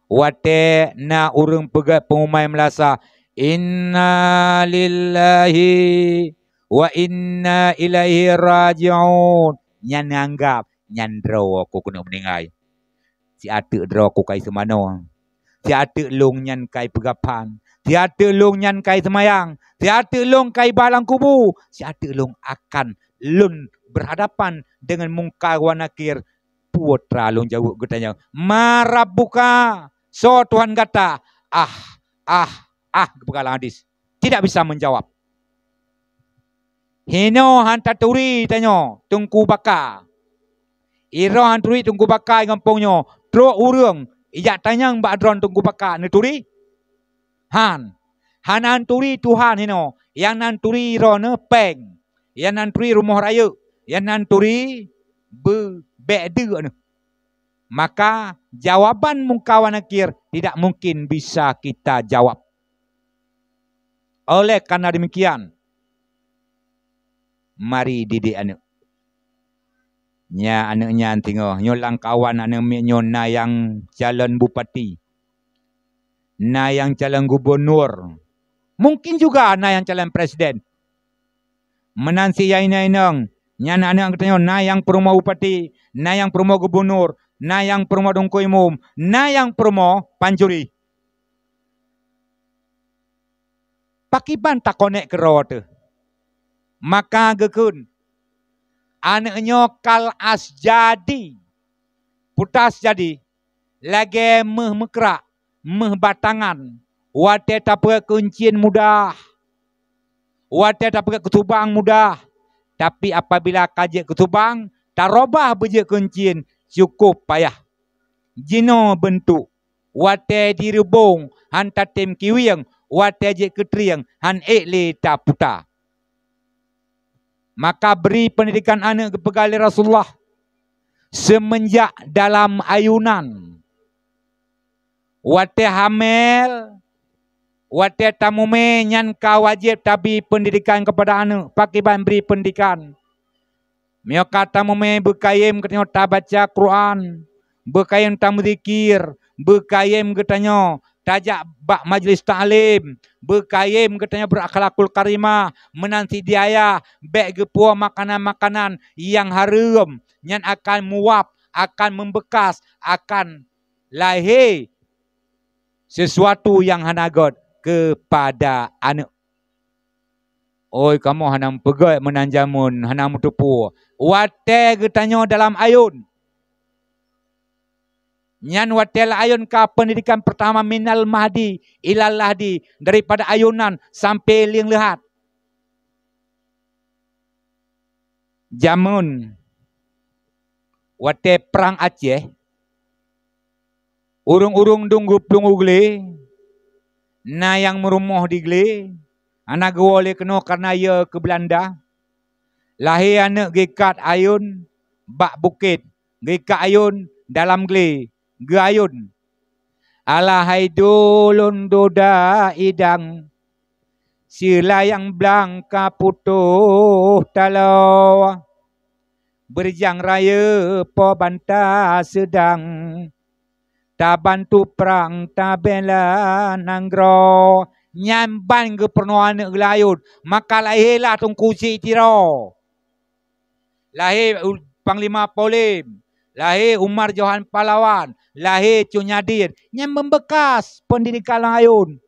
watée na ureuëng peugét peumumai meulasa, "Inna lillahi wa inna ilaihi raji'un." Nyan neuanggab, nyan droe ku keuneuk meuninggai. Siateuk droe ku kai seumanoe. Siateuk lôn nyan kai peugaphan. Siateuk lôn nyan kai seumayang. Siateuk lôn kai ba lam kubu. Siateuk lôn akan lôn berhadapan dengan Mungkar wa Nakir. Peue teuma lôn jaweueb geutanyong, "Man rabbuka?" Soe Tuhan gata? Ah, ah, ah, geupeugah lam hadis. Tidak bisa menjawab. Hinoe han taturi tanyoe Teungku Baka. Iroh han turi Teungku Baka i gampông nyoe, trok ureuëng ijak tanyong bak droe Teungku Baka neuturi? Han. Hana turi Tuhan hinoe, nyang nan turi droeneuh péng, nyang nan turi rumoh rayeuk, nyang nan turi beu bék deuk neuh. Maka jawaban Mungkar wa Nakir tidak mungkin bisa kita jawab. Oleh karena demikian, mari didik aneuëk. Nya aneuëk nyan singoh, nyoe lam kawan aneuëk miet nyoe na nyang calon bupati, na nyang calon gubunur, mungkin juga na nyang calon presiden. Meunan si nyang inong, nyan aneuëk geutanyoe na nyang peurumoh bupati, na nyang peurumoh gubunur, na nyang peurumoh teungku imum, na nyang peurumoh pancuri. Pakriban takonek keudroe teuh? Maka geukheun, aneuëk nyoe kal as jadi, putas jadi, lagée méuh meukrak, méuh batangan, watée tapeugét keuncien mudah, watée tapeugét keusubang mudah, tapi apabila ka jeuet keusubang, tarobah beujeuet keuncien cukup payah. Jinoe beuntuk, watée jireubong han tatem kiwieng, watée jeuet keutrieng han ék lé taputa. Maka bri peundidikan aneuëk geupeugah lé Rasulullah, seumeunjak dalam ayunan. Watée hamel, watée tamumé nyan ka wajéb tabi peundidikan keupada aneuëk, pakriban bri peundidikan. Meunyoe ka tamumé beukayém geutanyoe tabaca Quran, beukayém tameuzikir, beukayém geutanyoe tajak bak majlis taklim, beukayém geutanyoe beurakhlakul karimah, meunan cit di ayah, bék geupuwoe makanan-makanan nyang hareuem, nyan akan muwab, akan meubeukas, akan lahé sisuatu nyang hana gét. kepada aneuk. Oi, kamoe hana meupeugét meunan jameun, hana meuteupue. Watée geutanyoe dalam ayôn, nyan watée lam ayôn ka peundidikan peurtama minal mahdi ilal lahdi, daripada ayôn nan sampoe lieng leuhat. Jameun watée prang Aceh, ureuëng-ureuëng dong geuplueng u glé, na nyang meurumoh di glé, hana geuwoe lé keunoe kareuna yö keu Beulanda. Lahé aneuk geuikat ayôn bak bukét, geuikat ayôn dalam glé, geuayôn. Alah hai dulôn duda idang, silayang blang ka putôh taloe. Beurijang rayeuk po banta seudang, tabantu prang tabela nanggroe. Nyan ban geupeurunoe aneuk geulayôn, maka lahé lah Teungku Syiek Tiro, lahé U-, Panglima Polem, lahé Umar Johan Pahlawan, lahé Cut Nyadir. Nyan membekas peundidikan lam ayôn.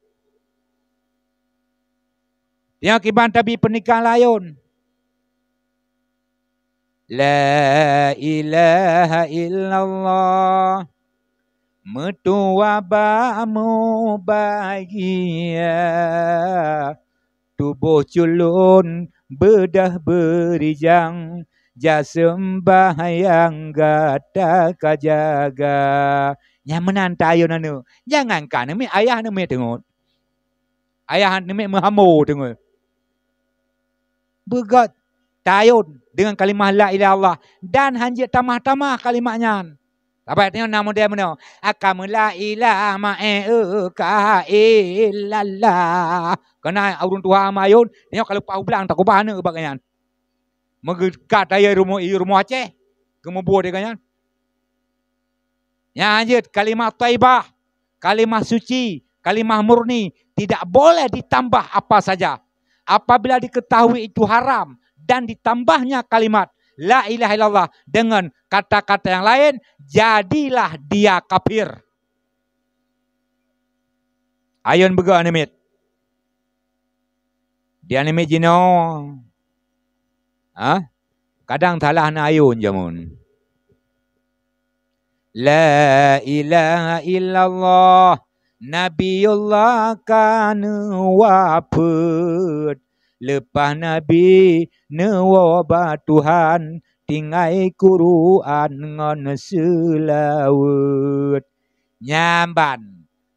Nyang kiban tabi peundidikan lam ayôn. La ilaha illallah, meutuwah bak mubagia, tuboh culon beudôh beurijang, jak seumbahyang gata ka jaga. Nyang meunan tayôn aneuk, jangankan aneuk miet, ayah aneuk miet teungeut. Ayah aneuk miet meuhambo teungeut. Beugét tayôn deungon kalimah la ilaha illallah dan hanjeuet tamah-tamah kalimat nyan. Saban tanyoe na model meunoe, "Akam la ilaha ma e e ka illallah." Keunan ureuëng tuha meuayôn, tanyoe ka leupah u blang takubah aneuk bak nyan. Meugeukat ayah rumoh, i rumoh Aceh, geumubuet deungon nyan. Nyan jeuet kalimah thaibah, kalimah suci, kalimah murni, tidak boleh ditambah apa saja. Apabila diketahui itu haram dan ditambahnya kalimat la ilaha illallah dengan kata-kata yang lain, jadilah dia kafir. Ayôn beugét aneuk miet. Di aneuk miet jinoe, ha? Kadang salah na ayôn jameun. La ilaha illallah, Nabiullah ka neuwafeuet. Leupah Nabi neuwoe bak Tuhan, tinggai Quran ngon seulaweuet. Nyan ban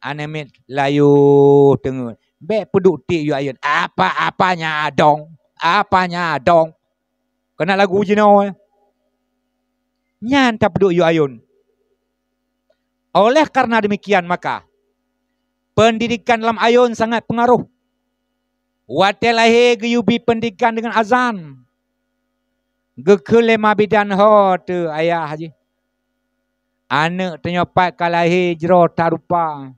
aneuk miet layôh teungeut. Bék peuduek tiek yue ayôn. Apa-apa nyang adong, apa nyang adong. Keunan lagu jinoe. Nyan tapeuduek yue ayôn. Oleh karena demikian maka, pendidikan lam ayôn sangat pengaruh. Watée lahé geuyue bi pendidikan deungon azan, geukheun lé ma bidan, "Ho teuh ayah jih, aneuk tanyoe pat ka lahé jroh that rupa."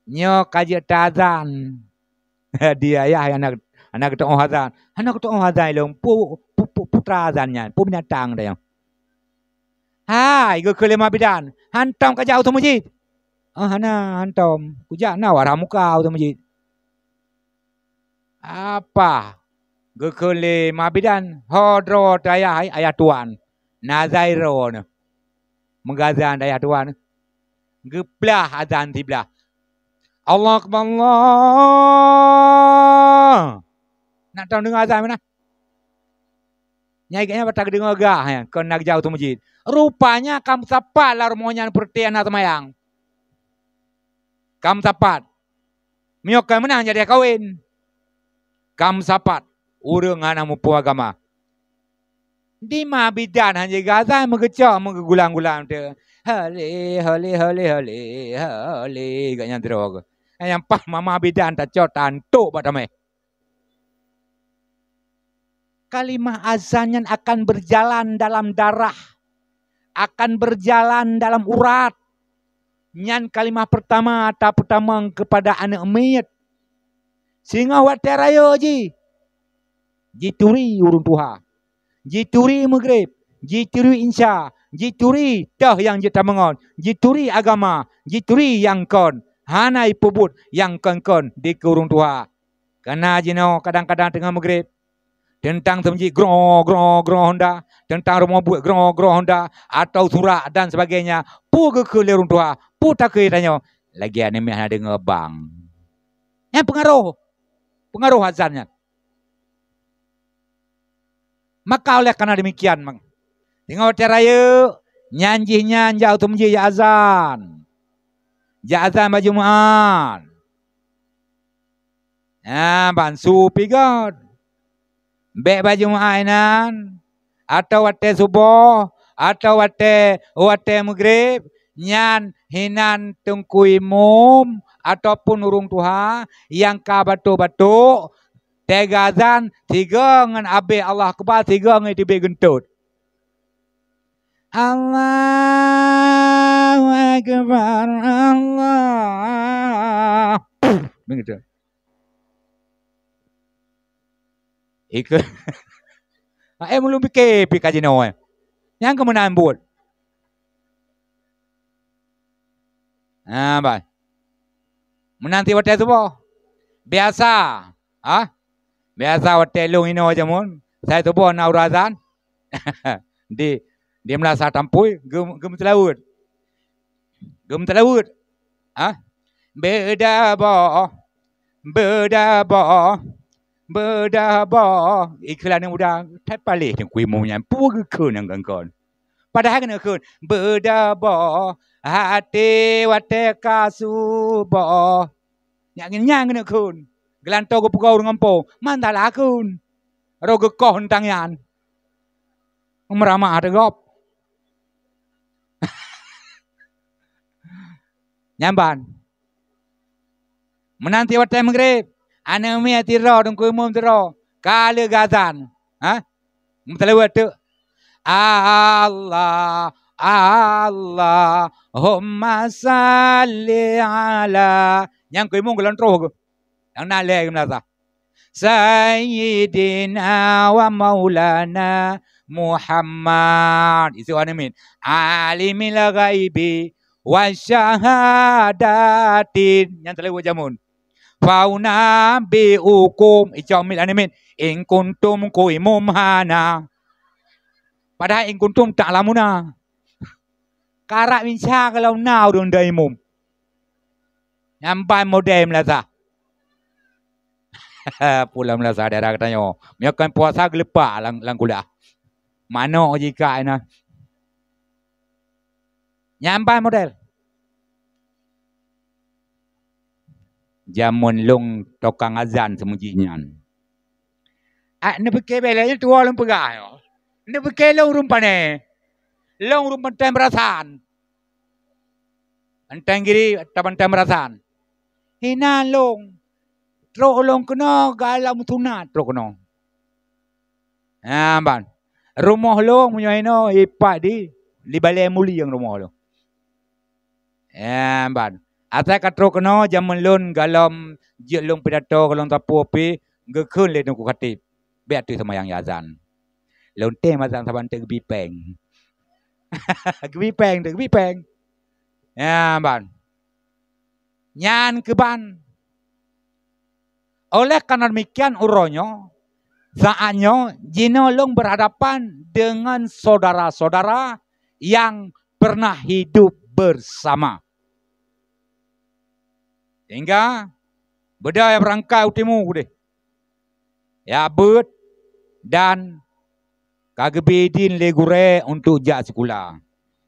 Nyoe ka jeuet teuazan. Di ayah hana, hana geuteu'oh azan. Hana geuteu'oh azan ilong. Pu-, pu-, pu-, putra azan nyan. Pu binatang dayang. Hai, geukheun lé ma bidan. Hantom ka jak u teumujit. Oh, hana, hantom. Kujak na warah muka u teumujit. Apa? Geukheun lé ma bidan, ho droe teuh ayah, ayah tuan. Na azan droe nyoe. Meugazan dayah tuan. Geuplah azan siblah. Allahu Akbar, Allah. Nak tahu deungoe azan mana? Nyai geuhnyan bak tadeungoe gah nyan, kon na geujak u teumujit. Rupanya ka meusapat lam rumoh nyan peureuté hana seumayang. Ka meusapat. Meunyoe ka meunan jadi kawen. Ka meusapat. Ureuëng hana muphom agama. Di ma bidan hana jigadan meugeucok meugeugulang-gulang teuh. Hale, hale, hale, hale, hale, gobnyan sidroe. Nyang paih mama bidan tacok tantok bak tameh. Kalimah azan nyan akan berjalan dalam darah, akan berjalan dalam urat. Nyan kalimah pertama tapeutamong kepada aneuk miet. Singoh watée rayeuk jih, jituri ureuëng tuha, jituri meugreb, jituri insya, jituri toh nyang jeuet tameungon, jituri agama, jituri nyang kon. hana ipeubuet nyang kon-kon dikeue ureuëng tuha. Kana jinoe kadang-kadang teungoh meugreb, teuntang seumeujih groe, groe, groe honda, teuntang rumoh buet groe, groe honda, atau surak dan sebagainya, peue geukheun lé ureuëng tuha, peue takheun tanyoe, lagée aneuk miet hana deungoe bang. Nyan peungaroh, peungaroh azan nyan. Maka oleh karena demikian, teungoh watée rayeuk, nyan jih nyan jak u teumeuji jak azan. Jak azan bak Jumat. Nyan ban su pih göt. Bék bak Jumat inan, atau watée suboh, atau watée, watée meugreb, nyan hinan teungku imum ataupun ureuëng tuha nyang ka batuk-batuk, teuga azan, sigoe ngon abéh Allahu Akbar, sigoe ngon teubiet geuntot. Allahu Akbar, Allah. Begitu. Ikeu. Eh, mulung pike pih ka jinoe. Nyang keu meunan buet. Ha, bah. Meunan ti watée suboh. Biasa. Ha? Biasa watée lôn inoe jameun, sai suboh na uroe azan. Di, di meulasa tampui, geu-, geumeuteulaweuet. Geumeuteulaweuet. Ha? Beuda boh, beuda boh, beuda boh. Iklan nyang muda, that paléh teungku imum nyan, peue geukheun nyang kon-kon. Padahai keuneuk kheun, beuda boh, até watée ka suboh. Nyak nyan keuneuk kheun. Geulantoe geupeugah ureuëng gampông, mandala kheun. Roh geukoh euntang nyan. Meuramah teugob. Nyan ban. Meunan ti watée meugreb, aneuk miet sidroe, teungku imum sidroe, ka lheueh geuazan. Ha? Meuteulaweuet teuk. Allah, Allahumma salli ala. Nyang keu imum geulantoe geuh. Nyang na lhée geumeulasa. Sayyidina wa maulana Muhammad. Isu aneuk miet. Alimil ghaibi wa syahadatin. Nyang teulaweuet jameun. Fauna bi ukum. Icok miet aneuk miet. In kuntum kuimum hana. Padahai in kuntum ta'lamuna. Karab insya kalau na ureuëng dai imum. Nyan ban model meulasa. Pulang meulasa daerah geutanyoe. Meunyoe kon puasa geuleupah lam, lam kuliah. Manok jika ina. Nyan ban model. Jameun lôn tokang azan seumujih nyan. Ah, neupike bela nyan tuwo lôn peugah nyoe. Neupike lôn ureuëng pane. Lôn ureuëng Pantai Meurasan. Pantai Giri, Pantai Meurasan. Hinan lôn. Trok lôn keunoe galom sunat trok keunoe. Ha, ban. Rumoh lôn meunyoe inoe ipat di, di Balée Mulieng rumoh lôn. Ha, ban. Asai ka trok keunoe jameun lôn galom jeuet lôn pidato galom sapeue pih geukheun lé Teungku Khatib. Bék ateueh seumayang azan. Lôn tem azan saban teuk geubi péng. Geubi péng teuk, geubi péng. Ha, ban. Nyan keuban. Oleh karena demikian uroe nyoe, saat nyoe, jinoe lôn berhadapan dengan saudara-saudara yang pernah hidup bersama. Sehingga beda nyang beurangkat u timu deh. Ya beuet dan ka geubi idin lé gurée untuk jak sikula.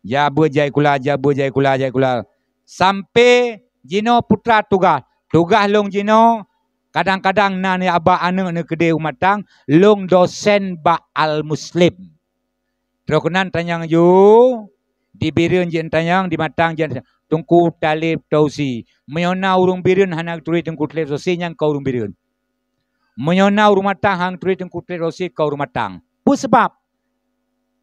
Jak beuet jak sikula, jak beuet jak sikula, jak sikula. Sampai jinoe putra tugaih. Tugaih lôn jinoe kadang-kadang na nibak aneuëk neukeudeh u Matang, lôn dosen bak Al-Muslim. Trok keunan tanyong ju, di Bireuen jeuet tanyong, di Matang jeuet Teungku Taleb Tausi. Meunyoe na ureuëng Bireuen hana geuturi Teungku Taleb Tausi, nyan kon ureuëng Bireuen. Meunyoe na ureuëng Matang hana geuturi Teungku Taleb Tausi, kon ureuëng Matang. Peue sabab?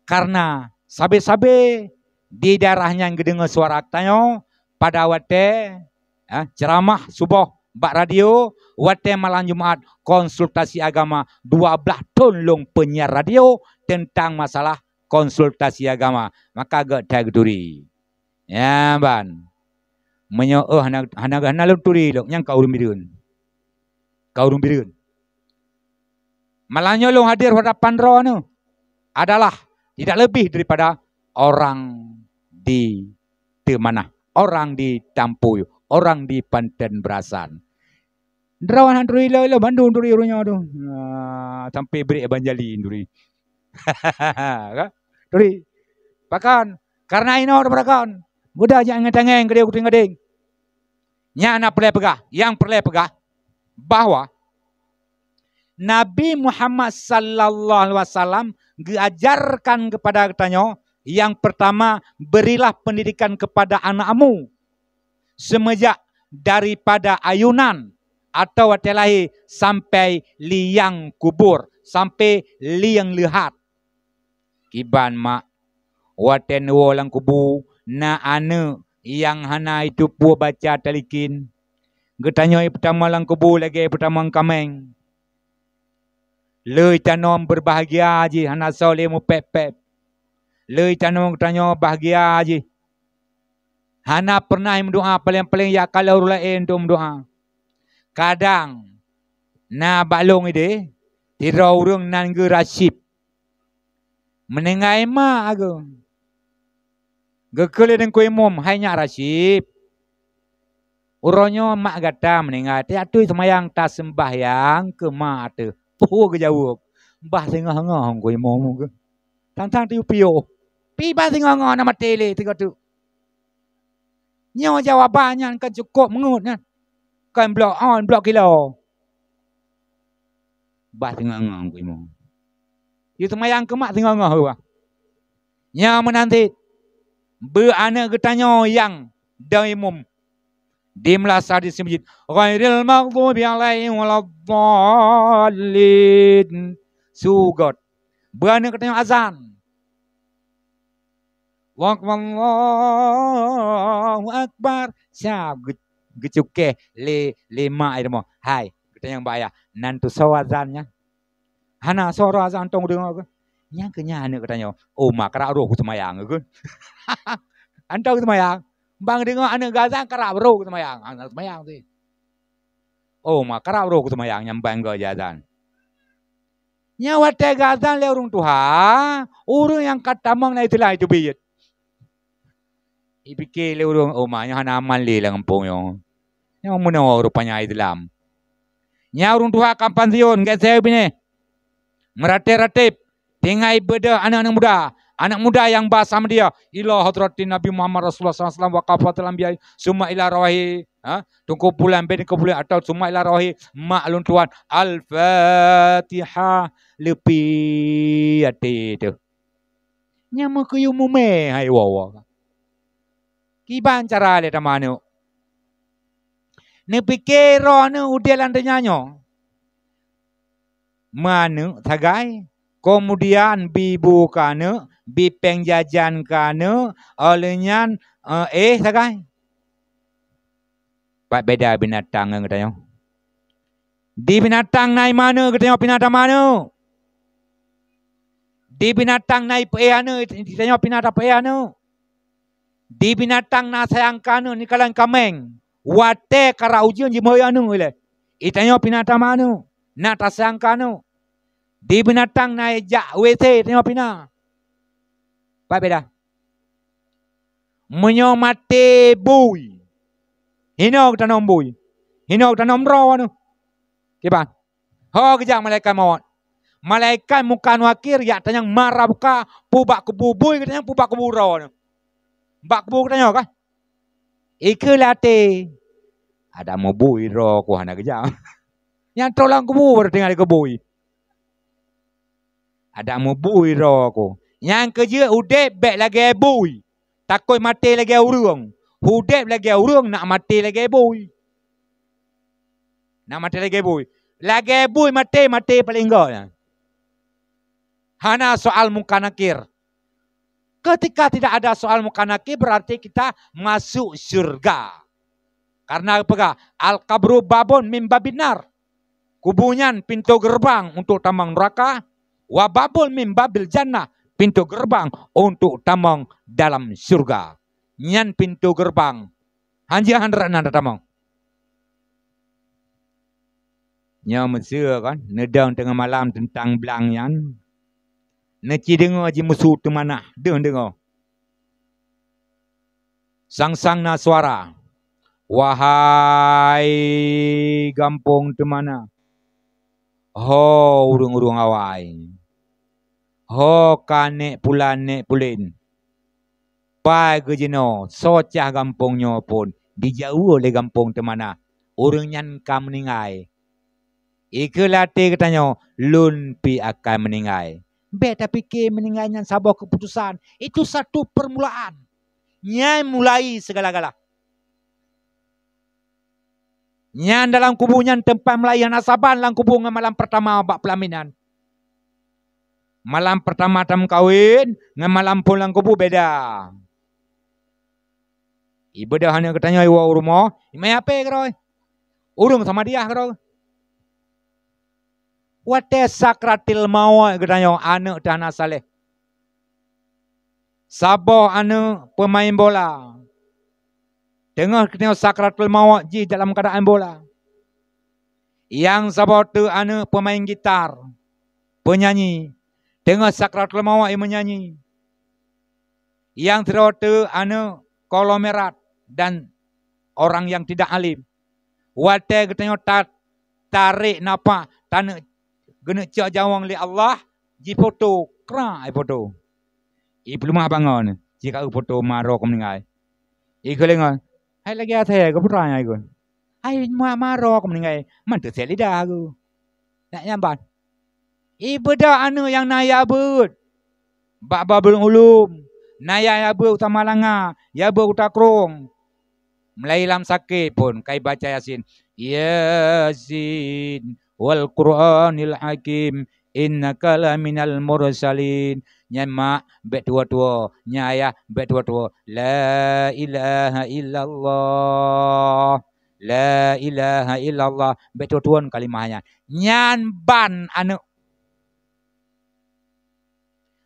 Karena sabe-sabe di daerah nyan geudeungoe suara tanyoe pada watée, eh, ceuramah suboh bak radio, watée malam Jumat konsultasi agama, dua blaih thon lôn penyiar radio teuntang masalah konsultasi agama, maka geuh that geuturi. Ya, ban. Meunyoe, oh, hana, hana, hana lôn turi lôn, nyan ka ureuëng bireuen. Ka ureuëng bireuen. Malam nyoe lôn hadir hadapan droeneuh adalah tidak lebih daripada orang diteumanah, orang ditampui, orang dipanten berasan. Droe hana turi ilée-ilée bandum turi ureuëng nyoe tu. Nah, sampai brek banjali turi. Kan? Turi. Pakon? Karena inoe teupeurakan. Mudah jak ngeutangeng keudeh kuting gadeng. Nyan na peureulée peugah, nyang peureulée peugah bahwa Nabi Muhammad sallallahu alaihi wasallam geuajarkan kepada geutanyoe, yang pertama, berilah pendidikan kepada anakmu semenjak daripada ayunan atau watée lahé sampai liang kubur, sampai liang leuhat. Kiban mak, watée neuwoe lam kubu, na aneuëk nyang hana jiteupeue baca talikin. Geutanyoe peutamong lam kubu lagée peutamong kaméng. Lé tanoh beubahgia jih, hana soe lé mupép-pép. Lé tanoh geutanyoe bahgia jih. Hana peureunah meudoá, paleng-paleng jak kalon ureuëng laén untuk meudoá. Kadang na bak lôn ideh, sidroe ureuëng nan geuh Rasyid. Meuninggai mak geuh. Geukheun lé Teungku Imum, "Hai nyak Rasyid, uroe nyoe mak gata meuninggai, tiatui seumayang taseumbahyang keu mak teuh." Oh, geujaweueb, "Bah singoh-ngoh Teungku Imum geuh. Tang-tang tiyup piôh. Pih bah singoh-ngoh na maté lé sigoe teuk." Nyoe jawaban nyan kan cukôp meungeut nyan. Kan blok on, blok kilo. Bah singoh-ngoh Teungku Imum. Yue seumayang keu mak singoh-ngoh bah. Nyan meunan cit, beu aneuëk geutanyoe nyang dong imum di meulasah di simeujid, "Ghairil maghdubi 'alaihim waladdallin." Sugôt. Beu aneuëk geutanyoe azan. Allahu Akbar. Allahu Akbar. Siap geu-, geucukeh lé, lé mak i rumoh. "Hai, geutanyoe bak ayah, nan tusoe azan nyan." Hana soe roh azan tong deungoe keuh. Nyang keuh nyan aneuëk geutanyoe, "Oh, ma, karap roh kuseumayang keuh." Antong seumayang, bang deungoe aneuëk geuazan karap roh kuseumayang. Hana seumayang sih. "Oh, ma, karap roh kuseumayang," nyang bang goe jiazan. Nyan watée geuazan lé ureuëng tuha, ureuëng nyang ka tamong na Islam itu biet. Ipike lé ureuëng, "Oh, ma, nyoe hana aman lé lam gampông nyoe. Nyoe meunoe rupanya Islam." Nyan ureuëng tuha ka pansiun, geusée binéh. Meuratéb-ratéb, tinggai beudôh aneuëk-aneuëk muda. Aneuëk muda nyang ba sameudie, "Ila hadratin Nabi Muhammad Rasulullah sallallahu alaihi wasallam wa kafatil anbiya, summa ila rawahi." Ha? Teungku pulan, bin Teungku pulan, atau summa ila rawahi, mak lôn tuan. Al-Fatihah, leupie até teuh. Nyan meukeuyue mumé hai woe-woe. Kiban cara lé tameuaneuëk. Neupike droeneuh udeb lam donya nyoe. Meuaneuëk sagai, keumudian bi bu keu aneuëk, bi péng jajan keu aneuëk, óh lheueh nyan, eh, éh sagai. Pat beda binatang ngon geutanyoe. Di binatang na iman aneuëk, geutanyoe pih na tameuaneuëk. Di binatang na ipeuéh aneuëk, geutanyoe pih na tapeuéh aneuëk. Di binatang na sayang keu aneuëk, nikalan kaméng. Watée karap ujeuen jimeuhôi aneuëk ilée. Geutanyoe pih na tameuaneuëk, na tasayang keu aneuëk. Di binatang na jak WC, geutanyoe pih na. Pat beda. Meunyoe maté bui, hinoe geutanom bui, hinoe geutanom droe nyoe. Kiban? Ho geujak malaikat mawöt. Malaikat Mungkar Nakir jak tanyong mara buka peue bak kubu bui geutanyong, peue bak kubu droe nyoe. Bak kubu geutanyoe kah? Ikeu lé até. Adak meubui droe ku hana geujak. Nyang troh lam kubu baru tinggai dikeubui. Adak meubui droe ku. Nyang keujeuet udeb bék lagée bui. Takot maté lagée ureuëng. Udeb lagée ureuëng, nak maté lagée bui. Nak maté lagée bui. Lagée bui maté, maté paleng göt nyan. Hana soal Mungkar Nakir. Ketika tidak ada soal Mungkar Nakir, berarti kita masuk syurga. Karena peugah, "Al-qabru babun min babin nar." Kubu nyan pintoe geureubang untuk tamong neuraka, "wa babun min babil jannah," pintoe geureubang untuk tamong dalam syurga. Nyan pintoe geureubang Hanjeuet han rot nan tatamong. Nyoe meuseu kan, neudong teungoh malam teuntang blang nyan. Neuci deungoe jimusu teumanah, deuh deungoe. Sang-sang na suara, "Wahai gampông teumanah, ho ureuëng-ureuëng awai, ho ka nék pulan nék pulen, pai geujinoe soe cah gampông nyoe phon jijaweue lé gampông teumanah, ureuëng nyan ka meuninggai." Ikeu latée geutanyoe, lôn pi akan meuninggai. Bék tapike meuninggai nyan saboh keuputosan. Itu satu permulaan. Nyan mulai segala-gala. Nyan dalam kubu nyan teumpat mulai hana saban lam kubu ngon malam pertama bak peulaminan. Malam pertama tameukawen ngon malam phon lam kubu beda. Ibeudôh aneuëk geutanyoe iwoe u rumoh, imai H P keudroe. Ureuëng sama diah keudroe. Watée sakratil mawöt geutanyoe aneuëk teuh hana saléh. Saboh aneuëk peumaén bola. Teungoh geutanyoe sakratil mawöt jih dalam keuadaan bola. Nyang saboh teuk aneuëk peumaén gitar, peunyanyi, teungoh sakratul mawöt meunyanyi. Nyang sidroe teuk aneuëk konglomerat dan orang yang tidak alim. Watée geutanyoe ta-, tarek nafah, taneuk geuneuk cok jaweueng lé Allah, jifoto, krak jifoto. Ipeuleumah bangon, jikaeu foto maroe keu meuninggai. Ikeu lé ngon, hai lagée asée geupeuraya ikeu. Hai ma-, maroe keu meuninggai, man teusék lidah geuh. Nak nyan ban. Ibeudôh aneuëk nyang na ya beuet bak Babul Ulum, na ya, ya beuet u Samalanga, ya beuet u Takrong. Mulai lam sakét phon kai baca Yasin. Yasin wal Qur'anil Hakim, innaka laminal mursalin. Nyan mak bék tuwo-tuwo, nyan ayah bék tuwo-tuwo. La ilaha illallah. La ilaha illallah. Bék tuwo-tuwo kalimah nyan. Nyan ban aneuëk.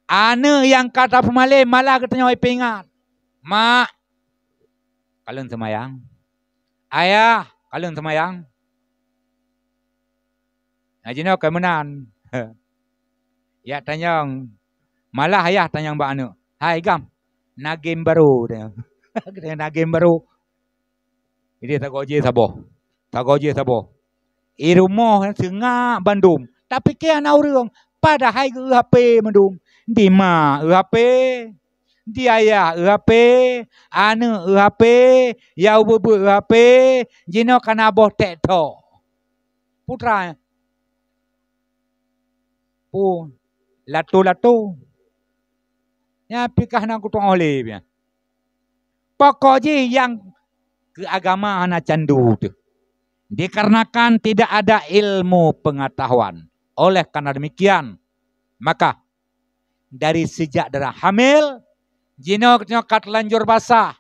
Aneuëk nyang ka tapeumalém malah geutanyoe peuingat. Mak, kalon seumayang. Ayah, kalon seumayang. Nah, jinoe ka meunan. Yak tanyong, malah ayah tanyong bak aneuëk, "Hai gam, na game baru," tanyong. Na game baru. Jadi sagoe jih saboh. Sagoe jih saboh. I rumoh seungab bandum. Tapike hana ureuëng. Padahai geu H P mandum. Di mak eu H P. Di ayah eu H P. Aneuëk eu H P. Ya ubeubeuk eu H P. Jinoe kana boh TikTok. Putra. Pu, lato-lato. Nyan pih ka hana kutu'oh lé pian. Pokok jih nyang keu agama hana candu teuh. Dikarenakan tidak ada ilmu pengetahuan. Oleh karena demikian, maka dari sejak darah hamil, jinoe geutanyoe ka teulanjur basah,